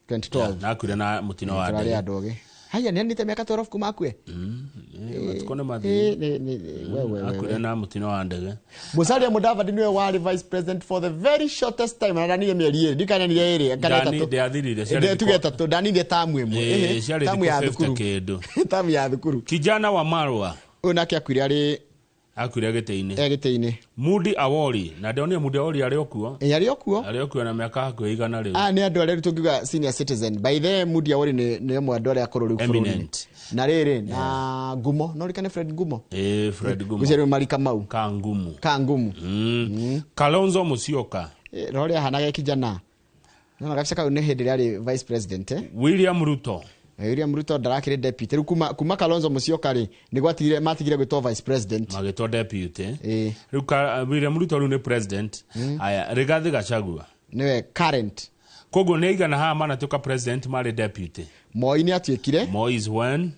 Speaker 1: 2012.
Speaker 2: Na akuire na mũtino wa
Speaker 1: tũrarĩ
Speaker 2: ndege.
Speaker 1: andũ ogĩ. Haya, nĩ anĩte mĩaka 12 kuma akue.
Speaker 2: Matukũ nĩ mathiĩ.
Speaker 1: Ĩĩ, we, we, we,
Speaker 2: Akuire
Speaker 1: we.
Speaker 2: na mũtino wa ndege.
Speaker 1: Musalia Mudavadi niwe warĩ vice president for the very shortest time, na ndanire mĩeri 2, ndikananire 2 kana
Speaker 2: Ndani
Speaker 1: 3.
Speaker 2: ndĩathirire, ciarĩ
Speaker 1: Tuge
Speaker 2: thikũ-
Speaker 1: 3, ndanire tamu 1.
Speaker 2: Ĩĩ, ciarĩ
Speaker 1: Tamu ya
Speaker 2: thikũ 50
Speaker 1: thukuru.
Speaker 2: kĩndũ.
Speaker 1: Tamu ya thukuru.
Speaker 2: Kijana wa Marwa.
Speaker 1: Ũyũ nake akuire arĩ
Speaker 2: Akuire gĩtĩ-inĩ.
Speaker 1: Gĩtĩ-inĩ.
Speaker 2: Mudi Awori na ndonire Mudi Awori arĩ okuo.
Speaker 1: Arĩ okuo.
Speaker 2: Arĩ okuo na mĩaka hakuhĩ 100 rĩu.
Speaker 1: Nĩ andũ arĩa rĩu tũngiuga senior citizen. By the Mudi Awori nĩ ũmwe andũ arĩa akũrũ rĩu bũrũri-inĩ. Na rĩrĩ na Ngumo, no rikane Fred Ngumo.
Speaker 2: Fred Ngumo.
Speaker 1: Gũcerwo marika mau.
Speaker 2: Ka Ngumu.
Speaker 1: Ka Ngumu.
Speaker 2: Kalonzo Musyoka.
Speaker 1: Rori ahanaga kijana. No gabica kau nĩ hĩndĩ ĩrĩa arĩ vice president.
Speaker 2: William Ruto.
Speaker 1: William Ruto ndarakĩrĩ deputy. Rĩu kuma Kalonzo Musyoka rĩ nĩ gwatigire matigire gwĩtwo vice president.
Speaker 2: Magĩtwo deputy. Rĩu William Ruto rĩu nĩ president. Aya Rigathi Gachagua.
Speaker 1: Nĩwe current.
Speaker 2: Koguo nĩ aigana haha manatuĩka president marĩ deputy.
Speaker 1: Moi nĩ atuĩkire.
Speaker 2: Moi is one.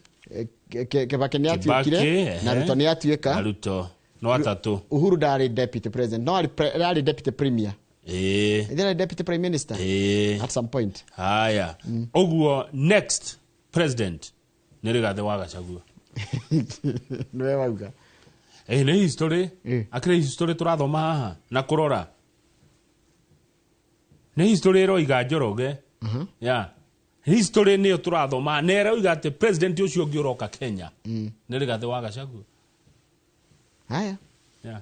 Speaker 1: Kibaki nĩ atuĩkire na Ruto nĩ atuĩka.
Speaker 2: Na Ruto no atatũ.
Speaker 1: Uhuru ndarĩ deputy president. No arĩ deputy premier. Then deputy prime minister. At some point.
Speaker 2: Haya. Oguo next president nĩ Rigathi wa Gachagua.
Speaker 1: Nĩwe wauga.
Speaker 2: Nĩ history. Akĩrĩ history tũrathoma haha na kũrora. Nĩ history ĩroiga Njoroge. Yeah. History nĩyo tũrathoma na ĩroiga atĩ president ũcio ũngĩ ũroka Kenya nĩ Rigathi wa Gachagua.
Speaker 1: Haya.
Speaker 2: Yeah.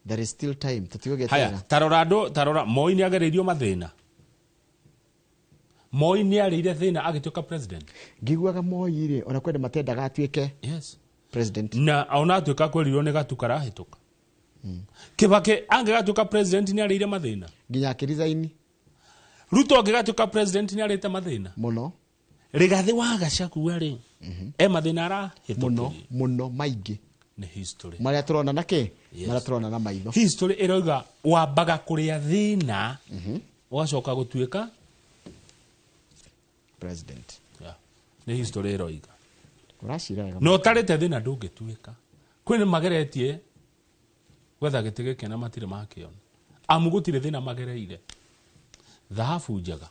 Speaker 1: There is still time.
Speaker 2: Haya, tarora andũ, tarora Moi nĩ agereirio mathĩna. Moi nĩ arĩire thĩna agĩtuĩka president.
Speaker 1: Ngiguaga Moi rĩ ona kwenda matendaga atuĩke.
Speaker 2: Yes.
Speaker 1: President.
Speaker 2: Na ona atuĩka kwĩrirwo nĩ gatu karahĩtũka. Kibaki angĩgatuĩka president nĩ arĩire mathĩna.
Speaker 1: Nginya akĩresign.
Speaker 2: Ruto angĩgatuĩka president nĩ arĩte mathĩna.
Speaker 1: Mũno.
Speaker 2: Rigathi wa Gachagua rĩ e mathĩna arahĩtũkire.
Speaker 1: Mũno, mũno maingĩ.
Speaker 2: Nĩ history.
Speaker 1: Marĩa tũrona na kĩ? Marĩa tũrona na maitho.
Speaker 2: History ĩroiga wambaga kũrĩa thĩna ũgacoka gũtuĩka
Speaker 1: president.
Speaker 2: Yeah. Nĩ history ĩroiga.
Speaker 1: Ũracira wega.
Speaker 2: No ũtarĩte thĩna ndũngĩtuĩka. Kwĩ nĩ mageretie gwetha gĩtĩ gĩkĩ na matirĩ makĩona. Amu gũtirĩ thĩna magereire. Thahabu njega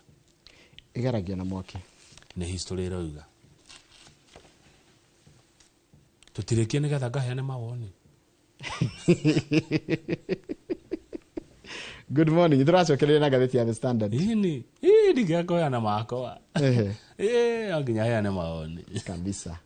Speaker 1: ĩgeragio na mwaki.
Speaker 2: Nĩ history ĩroiga. Tũtirĩkie nĩgetha ngaheane mawoni.
Speaker 1: Good morning. Tũracokereria na ngathĩti ya The Standard.
Speaker 2: Ĩni, ndingĩakũheana makwa. No nginya heane mawoni.
Speaker 1: Kabisa.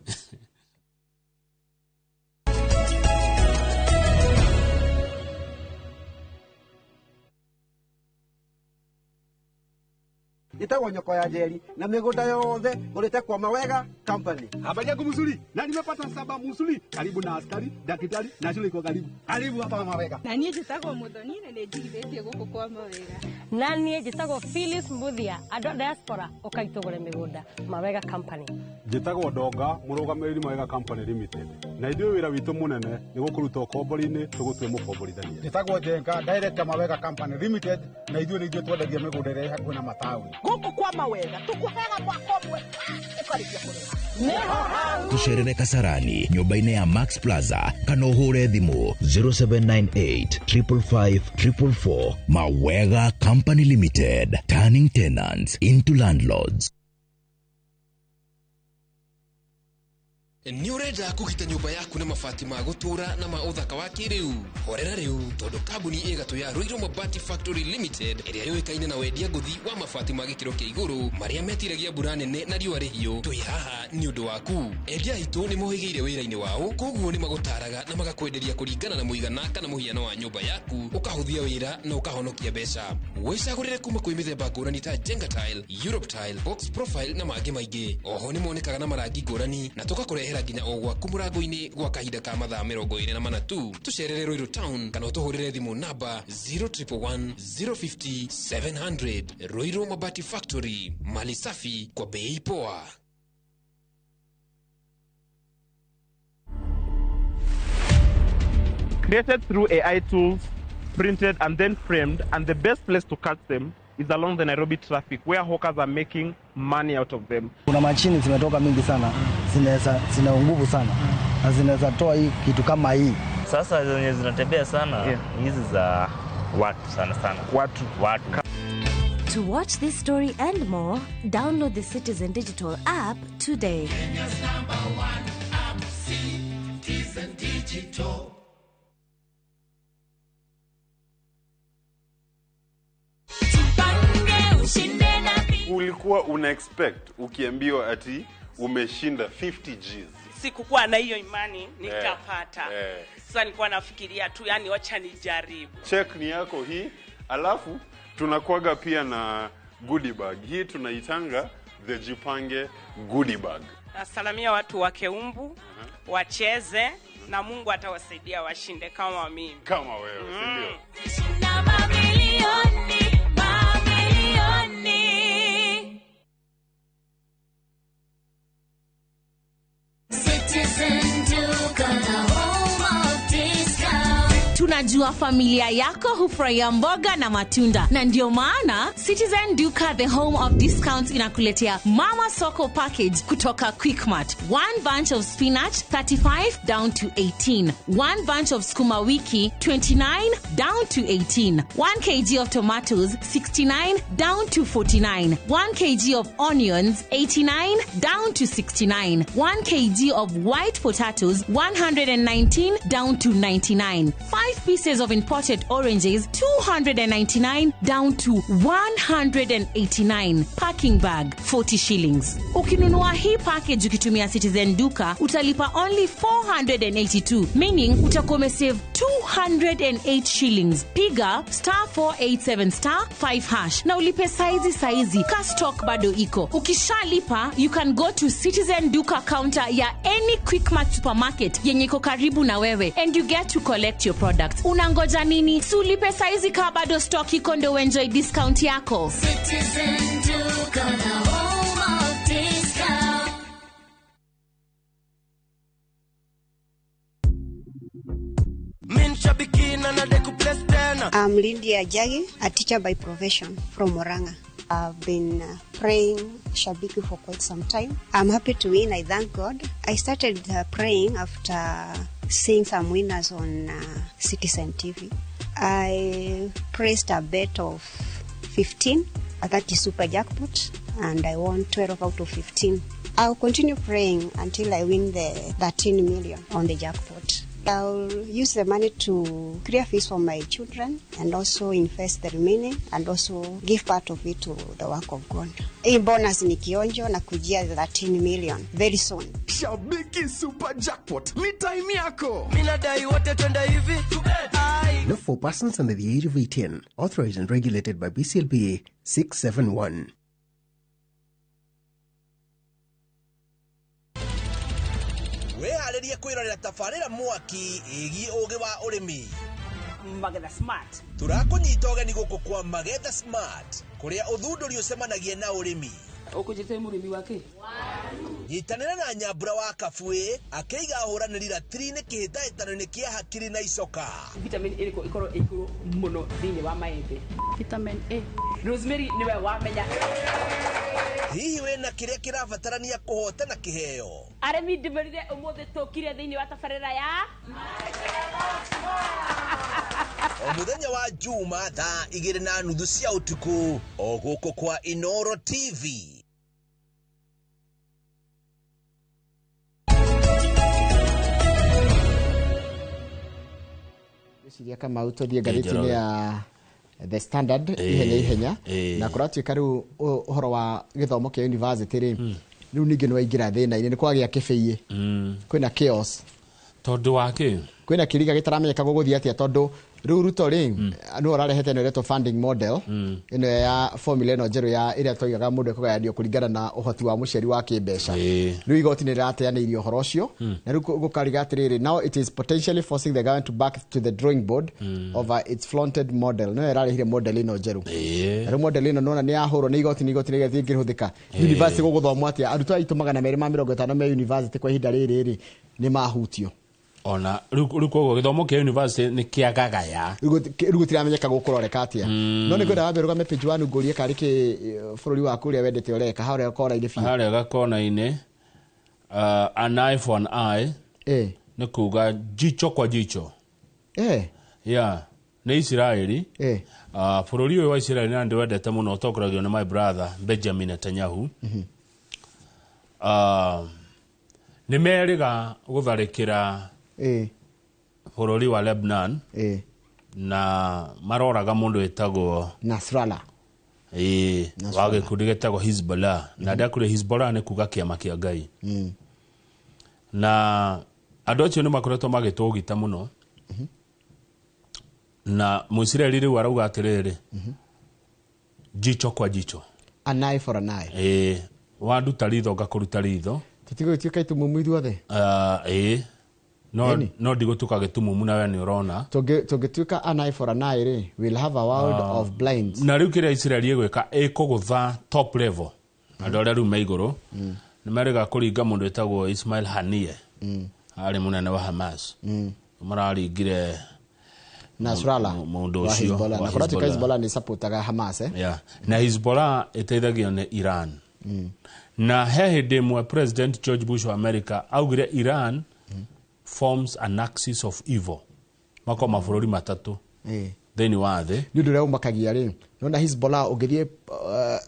Speaker 3: Ĩtagwo nyoko ya njeri na mĩgũnda yothe ngũrĩte kwa Mawega Company.
Speaker 4: Habari yako mzuri. Na nimepata saba mzuri karibu na askari, daktari na shule iko karibu. Karibu hapa Mawega.
Speaker 5: Na niĩ njĩtagwo Muthoni na nĩ njigithĩtie gũkũ kwa Mawega.
Speaker 6: Na niĩ njĩtagwo Phyllis Mbuthia, andũ a diaspora ũkaitũgũre mĩgũnda Mawega Company.
Speaker 4: Njĩtagwo Ndonga, mũrũgamĩrĩri Mawega Company Limited. Na ithuĩ wĩra witũ mũnene nĩ gũkũruta ũkombori-inĩ tũgũtue mũkomborithania.
Speaker 3: Njĩtagwo Njenga, director Mawega Company Limited, na ithuĩ nĩ ithuĩ twendagia mĩgũnda ĩrĩa ĩ hakuhĩ na mataũni.
Speaker 7: Gũkũ kwa Mawega tũkũheaga mwaka ũmwe ũkarĩkia kũrĩha.
Speaker 8: Tũcerere Kasarani nyũmba-inĩ ya Max Plaza kana ũhũre thimũ 0798 555 444. Mawega Company Limited, turning tenants into landlords.
Speaker 9: Nĩ ũrenda kũgita nyũmba yaku na mabati ma gũtũũra na ma ũthaka wa kĩrĩu? Horera rĩu tondũ kambuni ĩgatũ ya Ruiru Mabati Factory Limited ĩrĩa yũĩkaine na wendia ngũthi wa mabati ma gĩkĩro kĩa igũrũ marĩa metiragia mbura nene na riũa rĩhiũ, twĩ haha nĩ ũndũ waku. Endia aitũ nĩ mohĩgĩire wĩra-inĩ wao, koguo nĩ magũtaraga na magakwenderia kũringana na mũigana kana mũhiano wa nyũmba yaku, ũkahũthia wĩra na ũkahonokia mbeca. Wĩcagũrĩre kuma kwĩ mĩthemba ngũrani ta Jenga Tile, Europe Tile, Box Profile na mangĩ maingĩ. Oho nĩ monekaga na marangi ngũrani na tũgakũrehera nginya o gwaku mũrango-inĩ gwa kahinda ka mathaa 24 tu. Tũcerere Ruiru Town kana ũtũhũrĩre thimũ namba 0111 050 700. Ruiru Mabati Factory, mali safi kwa bei poa.
Speaker 10: Created through AI tools, printed and then framed, and the best place to catch them is along the Nairobi traffic where hawkers are making money out of them.
Speaker 11: Kuna mashini zimetoka mingi sana, zina nguvu sana na zinaweza toa hii kitu kama hii.
Speaker 12: Sasa zenye zinatembea sana hizi za watu sana sana.
Speaker 10: Watu.
Speaker 13: To watch this story and more, download the Citizen Digital app today.
Speaker 14: Kenya's number one app, Citizen Digital.
Speaker 15: Ulikuwa una expect ukiambiwa ati umeshinda 50 Gs. Sikukuwa na hiyo imani nitapata. Sasa nilikuwa nafikiria tu, yani wacha nijaribu.
Speaker 16: Check ni yako hii, alafu tunakuaga pia na goodie bag. Hii tunaitanga the Jipange goodie bag.
Speaker 15: Nasalamia watu wa Keumbu, wacheze na Mungu atawasaidia washinde kama mimi.
Speaker 16: Kama wewe, si ndio?
Speaker 17: Na mamilioni, mamilioni. Citizen Duka, the home of discount.
Speaker 18: Tunajua familia yako hufurahia mboga na matunda, na ndio maana Citizen Duka, the home of discounts, inakuletea Mama Soko package kutoka Quickmart. One bunch of spinach 35 down to 18, one bunch of sukuma wiki 29 down to 18, 1 kg of tomatoes 69 down to 49, 1 kg of onions 89 down to 69, 1 kg of white potatoes 119 down to 99, 5 pieces of imported oranges 299 down to 189, packing bag 40 shillings. Ukinunua hii package ukitumia Citizen Duka utalipa only 482, meaning utakuwa umesave 208 shillings. Piga star 487 star 5 hash na ulipe saizi saizi, ka stock bado iko. Ukishalipa you can go to Citizen Duka counter ya any Quickmart supermarket yenye iko karibu na wewe and you get to collect your products. Unangoja nini? Si ulipe saizi ka bado stock iko ndo enjoy discount yako.
Speaker 17: Citizen Duka, the home of discount.
Speaker 19: I'm Lydia Jagi, a teacher by profession from Murang'a. I've been praying Shabiki for quite some time. I'm happy to win, I thank God. I started praying after seeing some winners on Citizen TV. I pressed a bet of 15, that is super jackpot, and I won 12 out of 15. I'll continue praying until I win the 13 million on the jackpot. I'll use the money to clear fees for my children and also invest the remaining and also give part of it to the work of God. Hii bonus ni kionjo na kujia 13 million very soon.
Speaker 20: Shabiki Super Jackpot ni time yako.
Speaker 21: Minadai wote twende hivi.
Speaker 22: Not for persons under the age of 18. Authorized and regulated by BCLBA 671.
Speaker 21: Wĩharĩrie kwĩrorera tabarĩra mwaki ĩgiĩ ũgĩ wa ũrĩmi.
Speaker 15: Magetha Smart.
Speaker 21: Tũrakũnyita ũgeni gũkũ kwa Magetha Smart kũrĩa ũthundũri ũcemanagia na ũrĩmi.
Speaker 23: Ũkũnjĩte mũrĩmi wake?
Speaker 21: Nyitanĩra na Nyambura wa Kabuĩ akĩiga ahũranĩri ratiri-inĩ kĩhĩtahĩtano-inĩ kĩa hakiri na icoka.
Speaker 23: Vitamin ĩrĩkũ ĩkorwo ĩ igũrũ mũno thĩinĩ wa maembe? Vitamin A. Rosemary nĩwe wamenya.
Speaker 21: Hihi wĩna kĩrĩa kĩrabatarania kũhotana kĩheo?
Speaker 23: Arĩmi ndĩmerire ũmũthĩ tũkire thĩinĩ wa tabarĩra ya
Speaker 21: O mũthenya wa Juma thaa 2:30 cia ũtukũ o gũkũ kwa Inoro TV.
Speaker 1: Ciria Kamau tũthiĩ ngathĩti-inĩ ya The Standard ihenya ihenya na kũratuĩka rĩu ũhoro wa gĩthomo kĩa university rĩ rĩu ningĩ nĩ waingĩra thĩna-inĩ nĩ kwagĩa kĩbĩiĩ kwĩna chaos
Speaker 2: tondũ wa kĩ
Speaker 1: kwĩna kĩriga gĩtaramenyeka gũgũthiĩ atĩa tondũ rĩu Ruto rĩ nĩwe ũrarehete ĩno ĩretwo funding model ĩno ya formula ĩno njerũ ya ĩrĩa twoigaga mũndũ ekũgayanio kũringana na ũhoti wa mũciari wa kĩmbeca. Rĩu igoti nĩ rĩrateanĩirie ũhoro ũcio na rĩu gũkariga atĩrĩrĩ, now it is potentially forcing the government to back to the drawing board over its flaunted model. Nĩyo ĩrarehire model ĩno njerũ. Na rĩu model ĩno nĩwona nĩ yahũrwo nĩ igoti, nĩ igoti rĩgathiĩ ĩngĩhũthĩka. University gũgũthomwo atĩa? Arutwo aitũ 250 me university kwa ihinda rĩrĩ rĩ nĩ mahutio.
Speaker 2: Ona rĩu koguo gĩthomo kĩa university nĩ kĩagagaya.
Speaker 1: Rĩu gũtiramenyeka gũkũroreka atĩa. No nĩ ngwenda wambe ũrũgame page 1 ngũrie karĩ kĩ bũrũri waku ũrĩa wendete ũreka harĩa kona-inĩ biũ.
Speaker 2: Harĩa gakona-inĩ an eye for an eye nĩ kuga jicho kwa jicho. Yeah, nĩ Isiraeli. Bũrũri ũyũ wa Isiraeli na ndĩwendete mũno ũtongoragio nĩ my brother Benjamin Netanyahu. Nĩ merĩga gũtharĩkĩra bũrũri wa Lebanon na maroraga mũndũ wĩtagwo
Speaker 1: Nasrallah
Speaker 2: wa gĩkundi gĩtagwo Hezbollah. Na ndakũrĩ Hezbollah nĩ kuga kĩama kĩa Ngai. Na andũ acio nĩ makoretwo magĩtũgita mũno. Na Mũisiraeli rĩu arauga atĩrĩrĩ, jicho kwa jicho,
Speaker 1: an eye for an eye.
Speaker 2: Ĩĩ, wanduta ritho ngakũruta ritho.
Speaker 1: Tũtigũgĩtuĩka itumumu ithuothe?
Speaker 2: Ĩĩ, no
Speaker 1: Ĩni.
Speaker 2: no ndigũtuĩka gĩtumumu na we nĩ ũrona.
Speaker 1: Tũngĩtuĩka an eye for an eye rĩ, we'll have a world of blinds.
Speaker 2: Na rĩu kĩrĩa Isiraeli ĩgwĩka, ĩkũgũtha top level andũ arĩa rĩu me igũrũ. Nĩ merĩga kũringa mũndũ wĩtagwo Ismail Haniyeh, arĩ mũnene wa Hamas. Mararingire
Speaker 1: Nasrallah
Speaker 2: mũndũ
Speaker 1: wa
Speaker 2: ũcio
Speaker 1: Hezbollah.
Speaker 2: wa
Speaker 1: Na kũratuĩka
Speaker 2: Hezbollah.
Speaker 1: Hezbollah nĩ supportaga Hamas, eh?
Speaker 2: Yeah. Na Hezbollah ĩteithagio nĩ Iran. Na he hĩndĩ ĩmwe President George Bush wa America augire Iran forms an axis of evil, makorwo mabũrũri matatũ thĩinĩ wa thĩ.
Speaker 1: Nĩ ũndũ ũrĩa ũmakagia rĩ, nona Hezbollah ũngĩthiĩ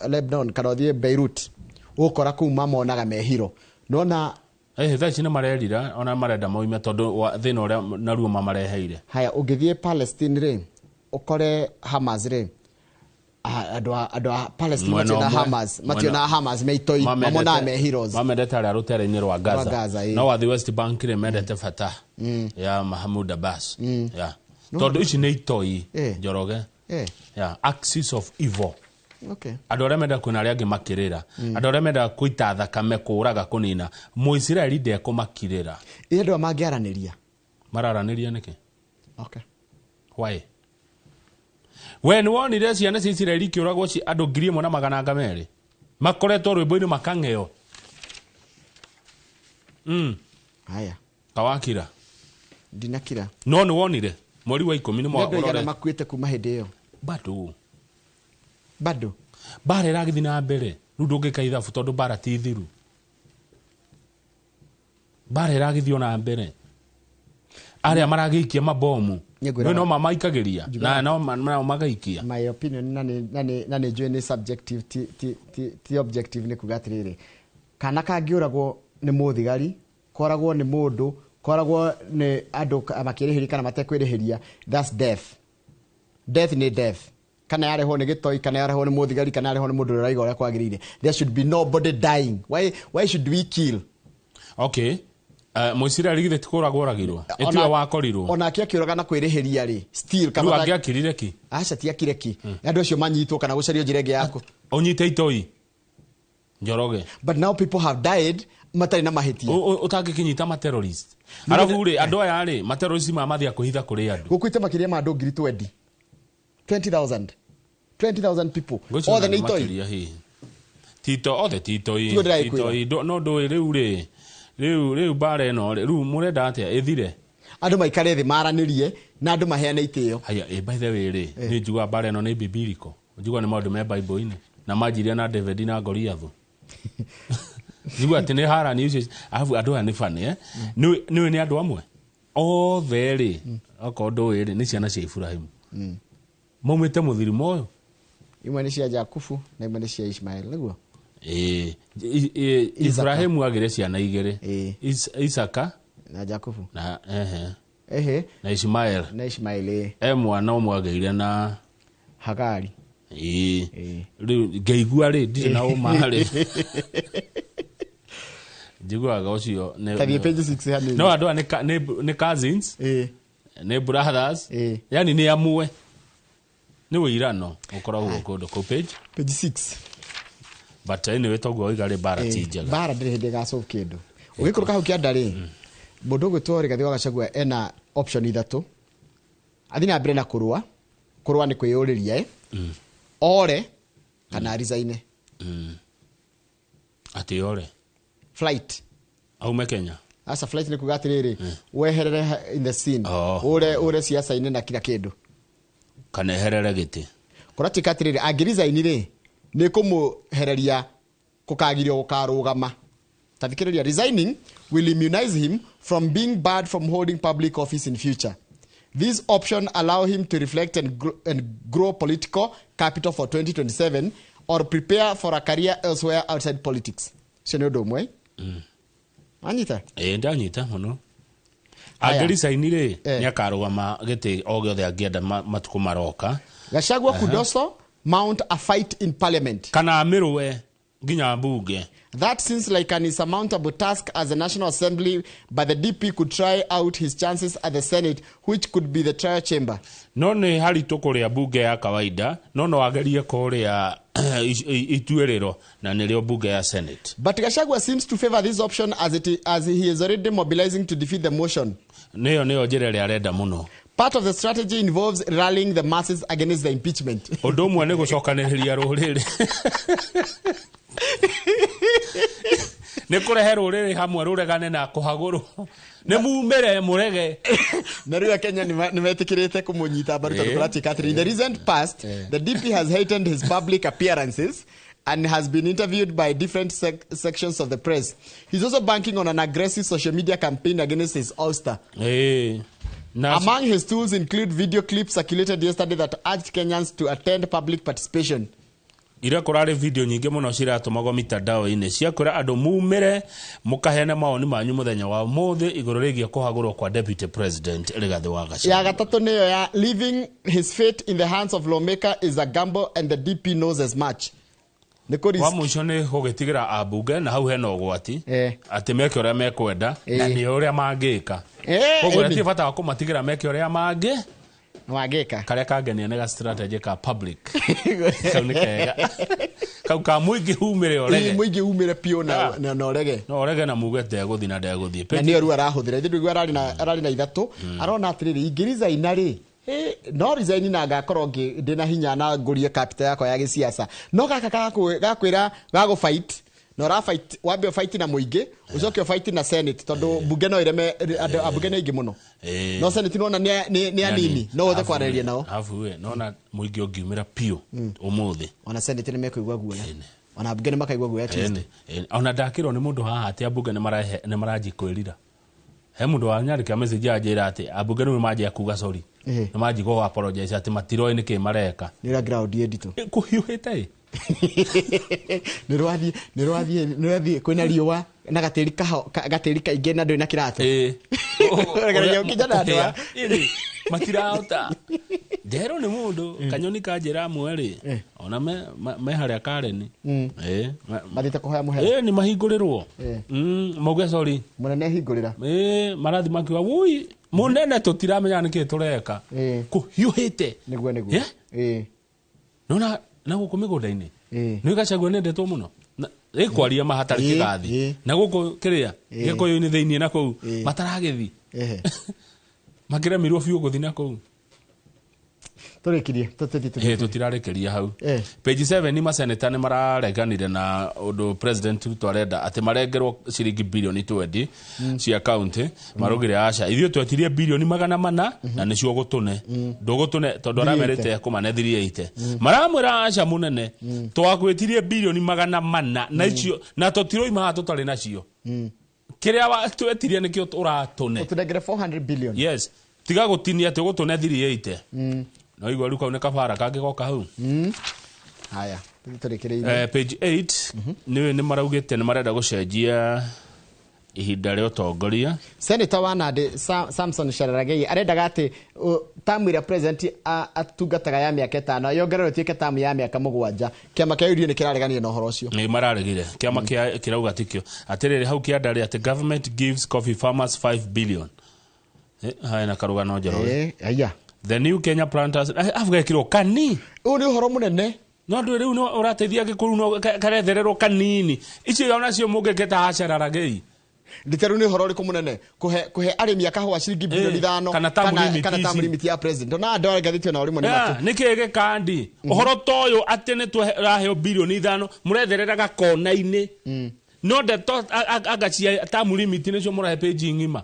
Speaker 1: Lebanon kana ũthiĩ Beirut, ũgũkora kũu mamonaga mehiro nona.
Speaker 2: Eh, thaa ici nĩ marerira ona marenda moime tondũ wa thĩna ũrĩa naruo mamareheire.
Speaker 1: Haya, ũngĩthiĩ Palestine rĩ, ũkore Hamas rĩ, andũ a Palestine
Speaker 2: Mwena
Speaker 1: mationa
Speaker 2: ũmwe,
Speaker 1: Hamas, mationa Hamas me itoi, mamonaga me heroes.
Speaker 2: Mamendete arĩa rũtere-inĩ rwa Gaza.
Speaker 1: Rwa Gaza, ĩĩ.
Speaker 2: No wathiĩ West Bank rĩ, mendete Fatah ya Mahmoud Abbas. Yeah. Tondũ ici nĩ itoi, Njoroge. Yeah. Axis of evil. Andũ arĩa mendaga kwĩna arĩa angĩ makĩrĩra, andũ arĩa mendaga kũita thakame, kũraga, kũnina, Mũisiraeli ndekũmakirĩra.
Speaker 1: Ĩ andũ aya mangĩaranĩria?
Speaker 2: Mararanĩria nĩkĩ? Why? We nĩ wonire ciana cia Isiraeli ikĩũragwo andũ 1,200 makoretwo rwĩmbo-inĩ makang'eo.
Speaker 1: Haya.
Speaker 2: Kawakira.
Speaker 1: Ndinakira.
Speaker 2: No nĩ wonire mweri wa 10 nĩ
Speaker 1: Nĩ andũ aigana
Speaker 2: ũrore-
Speaker 1: makuĩte kuma hĩndĩ ĩyo?
Speaker 2: Bado.
Speaker 1: Bado.
Speaker 2: Bara ĩragĩthiĩ na mbere. Rĩu ndũngĩka ithabu tondũ bara ti thiru. Bara ĩragĩthiĩ ona mbere. Arĩa maragĩikia mabomu.
Speaker 1: Nĩngwĩra
Speaker 2: Rĩu no mamaikagĩria.
Speaker 1: Njugaga-
Speaker 2: Na no nao magaikia.
Speaker 1: My opinion na nĩ njũĩ nĩ subjective, ti objective, nĩ kuga atĩrĩrĩ, kana kangĩũragwo nĩ mũthigari, koragwo nĩ mũndũ, koragwo nĩ andũ makĩrĩhĩria kana matekwĩrĩhĩria, that's death. Death nĩ death. Kana yarehwo nĩ gĩtoi, kana yarehwo nĩ mũthigari, kana yarehwo nĩ mũndũ ũrĩa ũraiga ũrĩa kwagĩrĩire. There should be nobody dying. Why should we kill?
Speaker 2: Okay. Mũisiraeli githĩ ti kũragwo oragirwo? Ĩtiwe wakorirwo.
Speaker 1: Onake akĩũraga na kwĩrĩhĩria rĩ, still kana
Speaker 2: Rĩu angĩakirire ki?
Speaker 1: Aca, ti akire ki. Andũ acio manyitwo kana gũcario njĩra ĩngĩ yaku.
Speaker 2: Ũnyite itoi. Njoroge.
Speaker 1: But now people have died matarĩ na mahĩtia.
Speaker 2: Ũtangĩkĩnyita ma terrorist. Arabu rĩ, andũ aya rĩ, ma terrorist maya mathiaga kwĩhitha kũrĩ andũ.
Speaker 1: Gũkuĩte makĩria ma andũ ngiri twenty. 20,000. 20,000 people.
Speaker 2: Ngwĩciria
Speaker 1: Othe nĩ
Speaker 2: nĩ
Speaker 1: itoi.
Speaker 2: makĩria hihi. Tito, othe ti itoi.
Speaker 1: Tiguo ndĩragĩkwĩra.
Speaker 2: Ti itoi. No ndũĩ rĩu rĩ, rĩu mbara ĩno rĩ, rĩu mũrenda atĩa ĩthire?
Speaker 1: Andũ maikare thĩ maranĩrie na andũ maheane itĩo.
Speaker 2: Haya, by the way rĩ, nĩ njiguaga mbara ĩno nĩ biblical. Njiguaga nĩ maũndũ me Bible-inĩ. Na manjirie na David na Goliath. Njiguaga atĩ nĩ harani icio. Arabu andũ aya nĩ funny, eh? Nĩũĩ nĩ andũ amwe? Othe rĩ, okorwo ndũĩ rĩ, nĩ ciana cia Iburahĩmu. Maumĩte mũthirimo ũyũ.
Speaker 1: Imwe nĩ cia Jakubu na imwe nĩ cia Ishmael, nĩguo?
Speaker 2: Ĩĩ.
Speaker 1: Isaka.
Speaker 2: Ibrahimu agĩre ciana igĩrĩ. Isaka
Speaker 1: na Jakubu.
Speaker 2: Na, ehe.
Speaker 1: Ehe.
Speaker 2: Na Ishmael.
Speaker 1: Na Ishmael, ĩĩ.
Speaker 2: E mwana ũmwe agĩire na
Speaker 1: Hagari.
Speaker 2: Ĩĩ. Rĩu ngĩigua rĩ, ndirĩ na ũma rĩ. Njiguaga ũcio nĩ-
Speaker 1: Ta thiĩ page 6 hanini.
Speaker 2: No andũ aya nĩ cousins. Nĩ brothers. Yani nĩ amwe. Nĩ wĩirano ũkoragwo kũndũ kũu page.
Speaker 1: Page 6.
Speaker 2: But anyway, toguo waiga rĩ, mbara ti njega.
Speaker 1: Mbara ndĩrĩ hĩndĩ ĩgasolve kĩndũ. Ũgĩikũrũka hau kĩanda rĩ, mũndũ ũgwĩtwo Rigathĩ wa Gachagua ena option ithatũ. Athiĩ na mbere na kũrũa. Kũrũa nĩ kwĩyũrĩria, Ore kana resign.
Speaker 2: Atĩ ore.
Speaker 1: Flight.
Speaker 2: Aume Kenya.
Speaker 1: Aca, flight nĩ kuga atĩrĩrĩ, weherere in the scene. Ure, ure siasa-inĩ na kila kĩndũ.
Speaker 2: Kana eherere gĩtĩ.
Speaker 1: Kũratuĩka atĩrĩrĩ, angĩresign rĩ, nĩ kũmũhereria kũkagirio gũkarũgama. Ta thikĩrĩria, resigning will immunize him from being barred from holding public office in future. This option allow him to reflect and grow political capital for 2027 or prepare for a career elsewhere outside politics. Ũcio nĩ ũndũ ũmwe. Wanyita?
Speaker 2: Ĩĩ, ndanyita mũno.
Speaker 1: Haya.
Speaker 2: Angĩresign rĩ, nĩ akarũgama gĩtĩ o gĩothe angĩenda matukũ maroka.
Speaker 1: Gachagua could also mount a fight in parliament.
Speaker 2: Kana amĩrũe Nginya mbunge.
Speaker 1: That seems like an insurmountable task as the National Assembly, but the DP could try out his chances at the Senate, which could be the trial chamber.
Speaker 2: No nĩ haritũ kũrĩa mbunge ya kawaida, no no agerie kũrĩa ituĩrĩro na nĩrĩo mbunge ya Senate.
Speaker 1: But Gachagua seems to favor this option as he is already mobilizing to defeat the motion.
Speaker 2: Nĩyo njĩra ĩrĩa arenda mũno.
Speaker 1: Part of the strategy involves rallying the masses against the impeachment.
Speaker 2: Ũndũ ũmwe nĩ gũcokanĩrĩria rũrĩrĩ. Nĩ kũrehe rũrĩrĩ hamwe rũregane na kũhagũrwo. Nĩ mumĩre mũrege.
Speaker 1: Na rĩu Kenya nĩ metĩkĩrĩte kũmũnyita mbaru tondũ kũratuĩka atĩrĩ, in the recent past, the DP has heightened his public appearances and has been interviewed by different sections of the press. He's also banking on an aggressive social media campaign against his ouster. Among his tools include video clips circulated yesterday that urged Kenyans to attend public participation.
Speaker 2: Ira kũrarĩ video nyingĩ mũno ciratũmagwo mitandao-inĩ cia kwĩra andũ mumĩre mũkaheane mawoni manyu mũthenya wa ũmũthĩ igũrũ rĩgiĩ kũhagũrwo kwa Deputy President Rigathĩ wa Gachagua.
Speaker 1: Ya gatatũ nĩyo ya leaving his fate in the hands of lawmaker is a gamble and the DP knows as much.
Speaker 2: Wa mũico nĩ gũgĩtigĩra ambunge na hau hena ũgwati atĩ meke ũrĩa mekwenda na nĩ ũrĩa mangĩka. Koguo hatirĩ bata wa kũmatigĩra meke ũrĩa mangĩ
Speaker 1: wangĩka.
Speaker 2: Karĩa kangenia nĩ ga strategy ka public. Kau nĩ kega. Kau ka mũingĩ umĩre ũrege.
Speaker 1: Mũingĩ umĩre piũ na ũrege.
Speaker 2: No ũrege na muge ndegũthiĩ na ndegũthiĩ.
Speaker 1: Na nĩyo rĩu arahũthĩra. Ithuĩ ndũigua ararĩ na ithatũ. Arona atĩrĩrĩ, ingĩresign rĩ, no resign na ngakorwo ndĩna hinya na ngũrie capital yakwa ya gĩciaca. No gaka gakwĩra gagũ fight. Na ũra fight, wambe fight na mũingĩ, ũcoke fight na Senate tondũ mbunge no ĩreme, andũ ambunge nĩ aingĩ mũno. No Senate nona nĩ anini, no ũhote kwarĩrĩria nao.
Speaker 2: Alafu we nona mũingĩ ũngiumĩra piũ ũmũthĩ.
Speaker 1: Ona Senate nĩ mekũigua guoya. Ona ambunge nĩ makaigua guoya Tuesday.
Speaker 2: Ona ndakĩrwo nĩ mũndũ haha atĩ ambunge nĩ maranjia kwĩrira. He mũndũ wanyandĩkĩra message anjĩra atĩ ambunge rĩu nĩ manjia kuga sorry. Nĩ manjia gũ apologize atĩ matiroĩ nĩkĩ mareka.
Speaker 1: Nĩ ũrĩa ground ĩ nditũ.
Speaker 2: Kũhiũhĩte ĩ.
Speaker 1: Nĩ rwathiĩ kwĩna riũa na gatĩri gatĩri kaingĩ na ndũrĩ na kĩratũ. Ũrageria gũkinya na andũ a-
Speaker 2: Matirahota. Nderwo nĩ mũndũ kanyoni kanjĩra amwe rĩ, ona me harĩa Karen.
Speaker 1: Mathiĩte kũhoya mũhera.
Speaker 2: Nĩ mahingũrĩrwo. Mauge sorry.
Speaker 1: Mũnene ahingũrĩra.
Speaker 2: Marathi makiuga wui mũnene tũtiramenya nĩkĩ tũreka. Kũhiũhĩte.
Speaker 1: Nĩguo.
Speaker 2: Nona na gũkũ mĩgũnda-inĩ. Nĩ Gachagua nĩendetwo mũno. Ĩkwaria ma hatarĩ kĩgathi. Na gũkũ kĩrĩa Gĩkũyũ-inĩ thĩiniĩ na kũu mataragĩthi. Makĩremirwo biũ gũthiĩ na kũu.
Speaker 1: Tũrĩkirie, tũthiĩ.
Speaker 2: Tũtirarĩkĩria hau. Page 7 nĩ maseneta nĩ marareganire na ũndũ President Ruto arenda atĩ marengerwo ciringi bilioni 20 cia county. Marugire aca ithuĩ twetirie bilioni 400 na nĩcio gũtũne. Ndũgũtũne tondũ aramerĩte kũmane 380. Maramwĩra aca mũnene twakwĩtirie bilioni 400 na icio na tũtiroima haha tũtarĩ nacio. Kĩrĩa twetirie nĩkĩo ũratũne.
Speaker 1: Ũtũnengere 400 billion.
Speaker 2: Yes. Tiga gũtinia atĩ ũgũtũne 380. No igua rĩu kau nĩ kabara kangĩgoka hau.
Speaker 1: Haya, tũrĩkĩrĩirie.
Speaker 2: Page 8 nĩ maraugĩte nĩ marenda gũcenjia ihinda rĩa ũtongoria.
Speaker 1: Senator wa Nandi Samson Cherargei arendaga atĩ tamu ĩrĩa president atungataga ya mĩaka 5 yongererwo ĩtuĩke tamu ya mĩaka 7. Kĩama kĩa UDA nĩ kĩrareganire na ũhoro ũcio.
Speaker 2: Nĩ mararegire. Kĩama kĩrauga tikio. Atĩrĩrĩ hau kĩandarĩ atĩ government gives coffee farmers 5 billion. Haya na karugano Njoroge.
Speaker 1: Aya.
Speaker 2: The new Kenya planters afugekirwo kani.
Speaker 1: Ũyũ nĩ ũhoro mũnene.
Speaker 2: No ndũ rĩu no ũrateithia gĩkũrũ no karethererwo kanini. Icio onacio mũngĩketa haha Cherargei.
Speaker 1: Nditeru nĩ ũhoro ũrĩkũ mũnene kũhe arĩmi a kahũa ciringi bilioni 5
Speaker 2: kana
Speaker 1: kana term limit ya president. Ona andũ arĩa ngathĩti ona ũrĩmwe nĩ matũ.
Speaker 2: Nĩkĩ gĩkandi? Ũhoro ta ũyũ atĩ nĩ tũraheo bilioni 5 mũretherera gakona-inĩ. No ndeto anga cia term limit nĩcio mũrahe page ng'ima.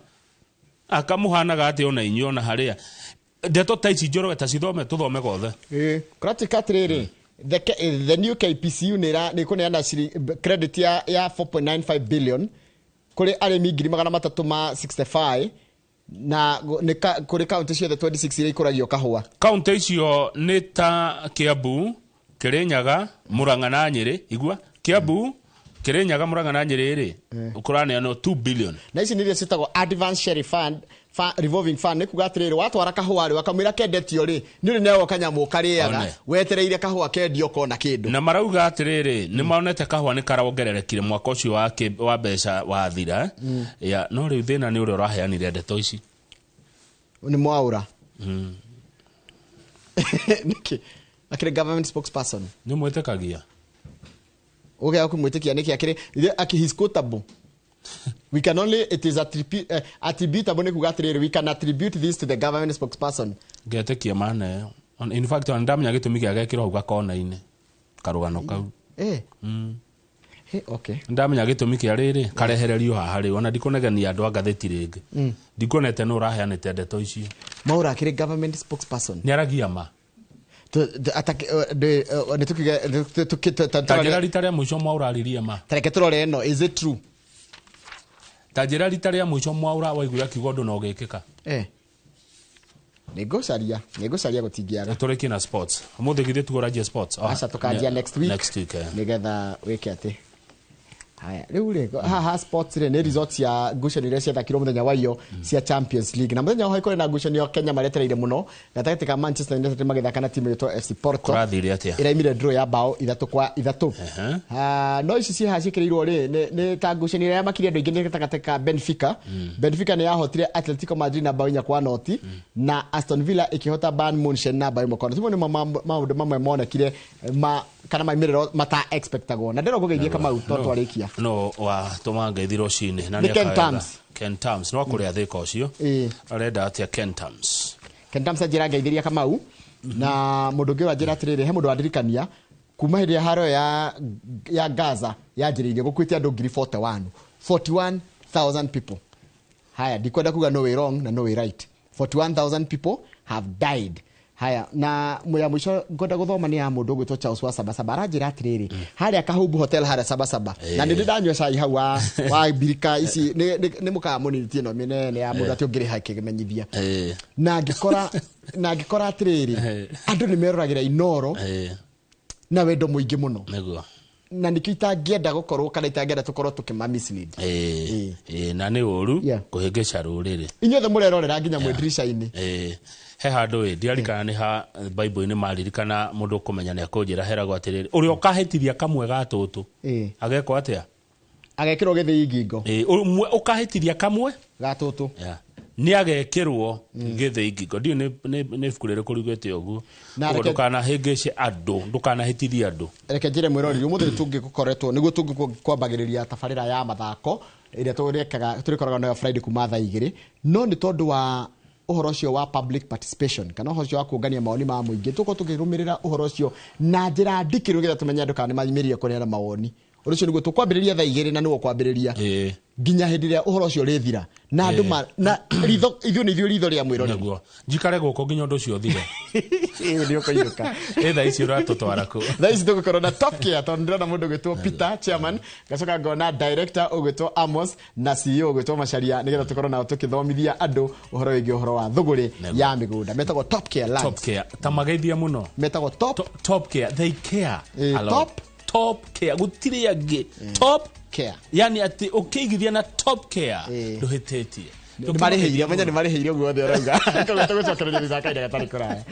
Speaker 2: Akamuhanaga atĩ ona inyuĩ ona harĩa. Ndeto ta ici Njoroge ta cithome tũthome gothe.
Speaker 1: Kũratuĩka atĩrĩrĩ, the new KPCU nĩ ĩkũneana credit ya 4.95 billion kũrĩ arĩmi 365,000 na kũrĩ kaunti ciothe 26 iria ikũragio kahũa.
Speaker 2: Kaunti icio nĩ ta Kiambu, Kirinyaga, Murang'a na Nyĩrĩ. Igua Kiambu, Kirinyaga, Murang'a na Nyĩrĩ rĩ, kũraneanwo 2 billion.
Speaker 1: Na ici nĩ iria ciĩtagwo advance share fund Revolving fund nĩ kuga atĩrĩrĩ, watwara kahũa rĩ, wakamwĩra kendetio rĩ, nĩ ũrĩ neo kanyamũ karĩaga
Speaker 2: One.
Speaker 1: wetereire kahũa kendio kona kĩndũ.
Speaker 2: Na marauga atĩrĩrĩ, nĩ monete kahũa nĩ karongererekire mwaka ũcio wa mbeca wathira. Ya, no rĩu thĩna nĩ ũrĩa ũraheanire ndeto ici.
Speaker 1: Nĩ Mwaũra. Nĩkĩ akĩrĩ government spokesperson?
Speaker 2: Nĩ mwĩtĩkagia?
Speaker 1: Ũgĩa kũmwĩtĩkia nĩkĩ? Akĩrĩ akĩ he's quotable. We can only, it is attributable, nĩ kuga atĩrĩrĩ, we can attribute this to the government spokesperson.
Speaker 2: Ngetĩkia maneo. In fact, ona ndamenya gĩtũmi gĩa gekĩrwo hau gakona-inĩ karũgano kau.
Speaker 1: Hey, okay.
Speaker 2: Ndamenya gĩtũmi kĩa rĩrĩ karehererio haha rĩu, ona ndikũnegenia andũ a ngathĩti rĩngĩ. Ndikuonete nũ ũraheanĩte ndeto icio.
Speaker 1: Mwaũra akĩrĩ government spokesperson.
Speaker 2: Nĩ aragia ma. Ta njĩra rita rĩa mũico Mwaũra aririe ma.
Speaker 1: Tareke tũrore ĩno, is it true?
Speaker 2: Ta njĩra rita rĩa mũico Mwaũra waiguire akiuga ũndũ na ũgĩkĩka.
Speaker 1: Nĩngũcaria gũtingĩaga.
Speaker 2: Tũrĩkie na sports. Ũmũthĩ githĩ tũranjia sports? Oh,
Speaker 1: Aca, tũkanjia next week.
Speaker 2: Next week.
Speaker 1: Nĩgetha wĩke atĩ haya rĩu rĩ, haha sports rĩ, nĩ results ya ngucanio iria ciathakirwo mũthenya wa iyo cia Champions League, na mũthenya wa kũrĩ na ngucanio Kenya maretereire mũno gatagatĩ ka Manchester United magĩthaka na timu ĩtwo FC Porto.
Speaker 2: Kũrathire atĩa?
Speaker 1: Ĩraimire draw ya bao 3-3. Ah, no ici ciĩ haha ciĩkĩrĩirwo rĩ, nĩ ta ngucanio ĩrĩa yamakirie andũ aingĩ nĩ gatagatĩ ka Benfica. Benfica nĩ yahotire Atletico Madrid na bao 4-0, na Aston Villa ĩkĩhota Bayern Munchen na bao 1-0. Nĩmo maũndũ mamwe monekire ma kana maumĩrĩro mata expectagwo, na ndĩrona ngũgeithie Kamau to twarĩkia.
Speaker 2: No watũma ngeithi rũcinĩ na
Speaker 1: Nĩ Ken
Speaker 2: nĩakawega.
Speaker 1: Tams.
Speaker 2: Ken Tams no akũrĩa thĩka ũcio. Arenda atĩa Ken Tams?
Speaker 1: Ken Tams anjĩra ngeithĩria Kamau, na mũndũ ũngĩ wanjĩra atĩrĩrĩ, he mũndũ wandirikania kuma hĩndĩ ya haro ya Gaza yanjĩrĩirie gũkuĩte andũ ngiri 41, 41,000 people. Haya, ndikwenda kuga no way wrong na no way right. 41,000 people have died. Haya, na ya mũico ngwenda gũthoma nĩ ya mũndũ ũgwĩtwo Charles wa Sabasaba, aranjĩra atĩrĩrĩ, harĩa Kahumbu Hotel harĩa Sabasaba, na nĩ ndĩ ndanyua cai hau wa mbirika ici, nĩ mũkawa mũnini, ti ĩno mĩnene ya mũndũ atĩ ũngĩrĩha kĩmenyithia, na ngĩkora atĩrĩrĩ, andũ nĩ meroragĩra Inoro na wendo mũingĩ mũno. Na nĩkĩo itangĩenda gũkorwo kana itangĩenda tũkorwo tũkĩma mislead.
Speaker 2: Na nĩ ũru kũhĩngĩca rũrĩrĩ.
Speaker 1: Inyuothe mũrerorera nginya mwĩ ndirica-inĩ.
Speaker 2: He handũ ĩ ndiarikana nĩ ha Bible-inĩ maririkana mũndũ ũkũmenya nĩ akũnjĩra heragwo atĩrĩrĩ, ũrĩa ũkahĩtithia kamwe ga tũtũ agekwo atĩa?
Speaker 1: Agekĩrwo gĩthĩi ngingo.
Speaker 2: Ũmwe ũkahĩtithia kamwe
Speaker 1: ga tũtũ.
Speaker 2: Nĩ agekĩrwo gĩthĩi ngingo. Ndiũĩ nĩ ibuku rĩrĩkũ riugĩte ũguo.
Speaker 1: Na
Speaker 2: Ũguo ndũkanahĩngĩce andũ, ndũkanahĩtithie andũ.
Speaker 1: Reke njĩre mwĩroreri, ũmũthĩ nĩ tũngĩgũkoretwo nĩguo tũngĩkwambagĩrĩria tabarĩra ya mathako ĩrĩa tũrĩkoragwo nayo Friday kuma thaa 2, no nĩ tondũ wa ũhoro ũcio wa public participation kana ũhoro ũcio wa kũngania mawoni ma mũingĩ, tũkorwo tũkĩrũmĩrĩra ũhoro ũcio na njĩra ndikĩru nĩgetha tũmenye andũ kana nĩ maimĩrire kũneana mawoni. Ũndũ ũcio nĩguo tũkwambĩrĩria thaa 2 na nĩguo kwambĩrĩria nginya hĩndĩ ĩrĩa ũhoro ũcio ũrĩthira, na andũ na ritho, ithuĩ nĩ ithuĩ ritho rĩa mwĩroreri.
Speaker 2: Nĩguo njikare gũkũ nginya ũndũ ũcio ũthire.
Speaker 1: Nĩ ũkũinũka.
Speaker 2: Thaa ici ũratũtwara kũ?
Speaker 1: Thaa ici tũgũkorwo na Top Care, tondũ ndĩrona mũndũ ũgwĩtwo Peter chairman, ngacoka ngona director ũgwĩtwo Amos na CEO ũgwĩtwo Macharia, nĩgetha tũkorwo nao tũkĩthomithia andũ ũhoro wĩgiĩ ũhoro wa thũgũrĩ ya mĩgũnda. Metagwo Top Care Lands.
Speaker 2: Top Care. Ta mageithia mũno.
Speaker 1: Metagwo Top
Speaker 2: Top Care. They care a lot.
Speaker 1: Top
Speaker 2: Top Care. Gũtirĩ angĩ. Top
Speaker 1: Care.
Speaker 2: Yani atĩ ũkĩigithia na Top Care ndũhĩtĩtie.
Speaker 1: Nĩ marĩhĩire, menya nĩ marĩhĩire ũguo othe ũrauga. Koguo tũgũcokereria thutha wa kahinda gatarĩ kũraya.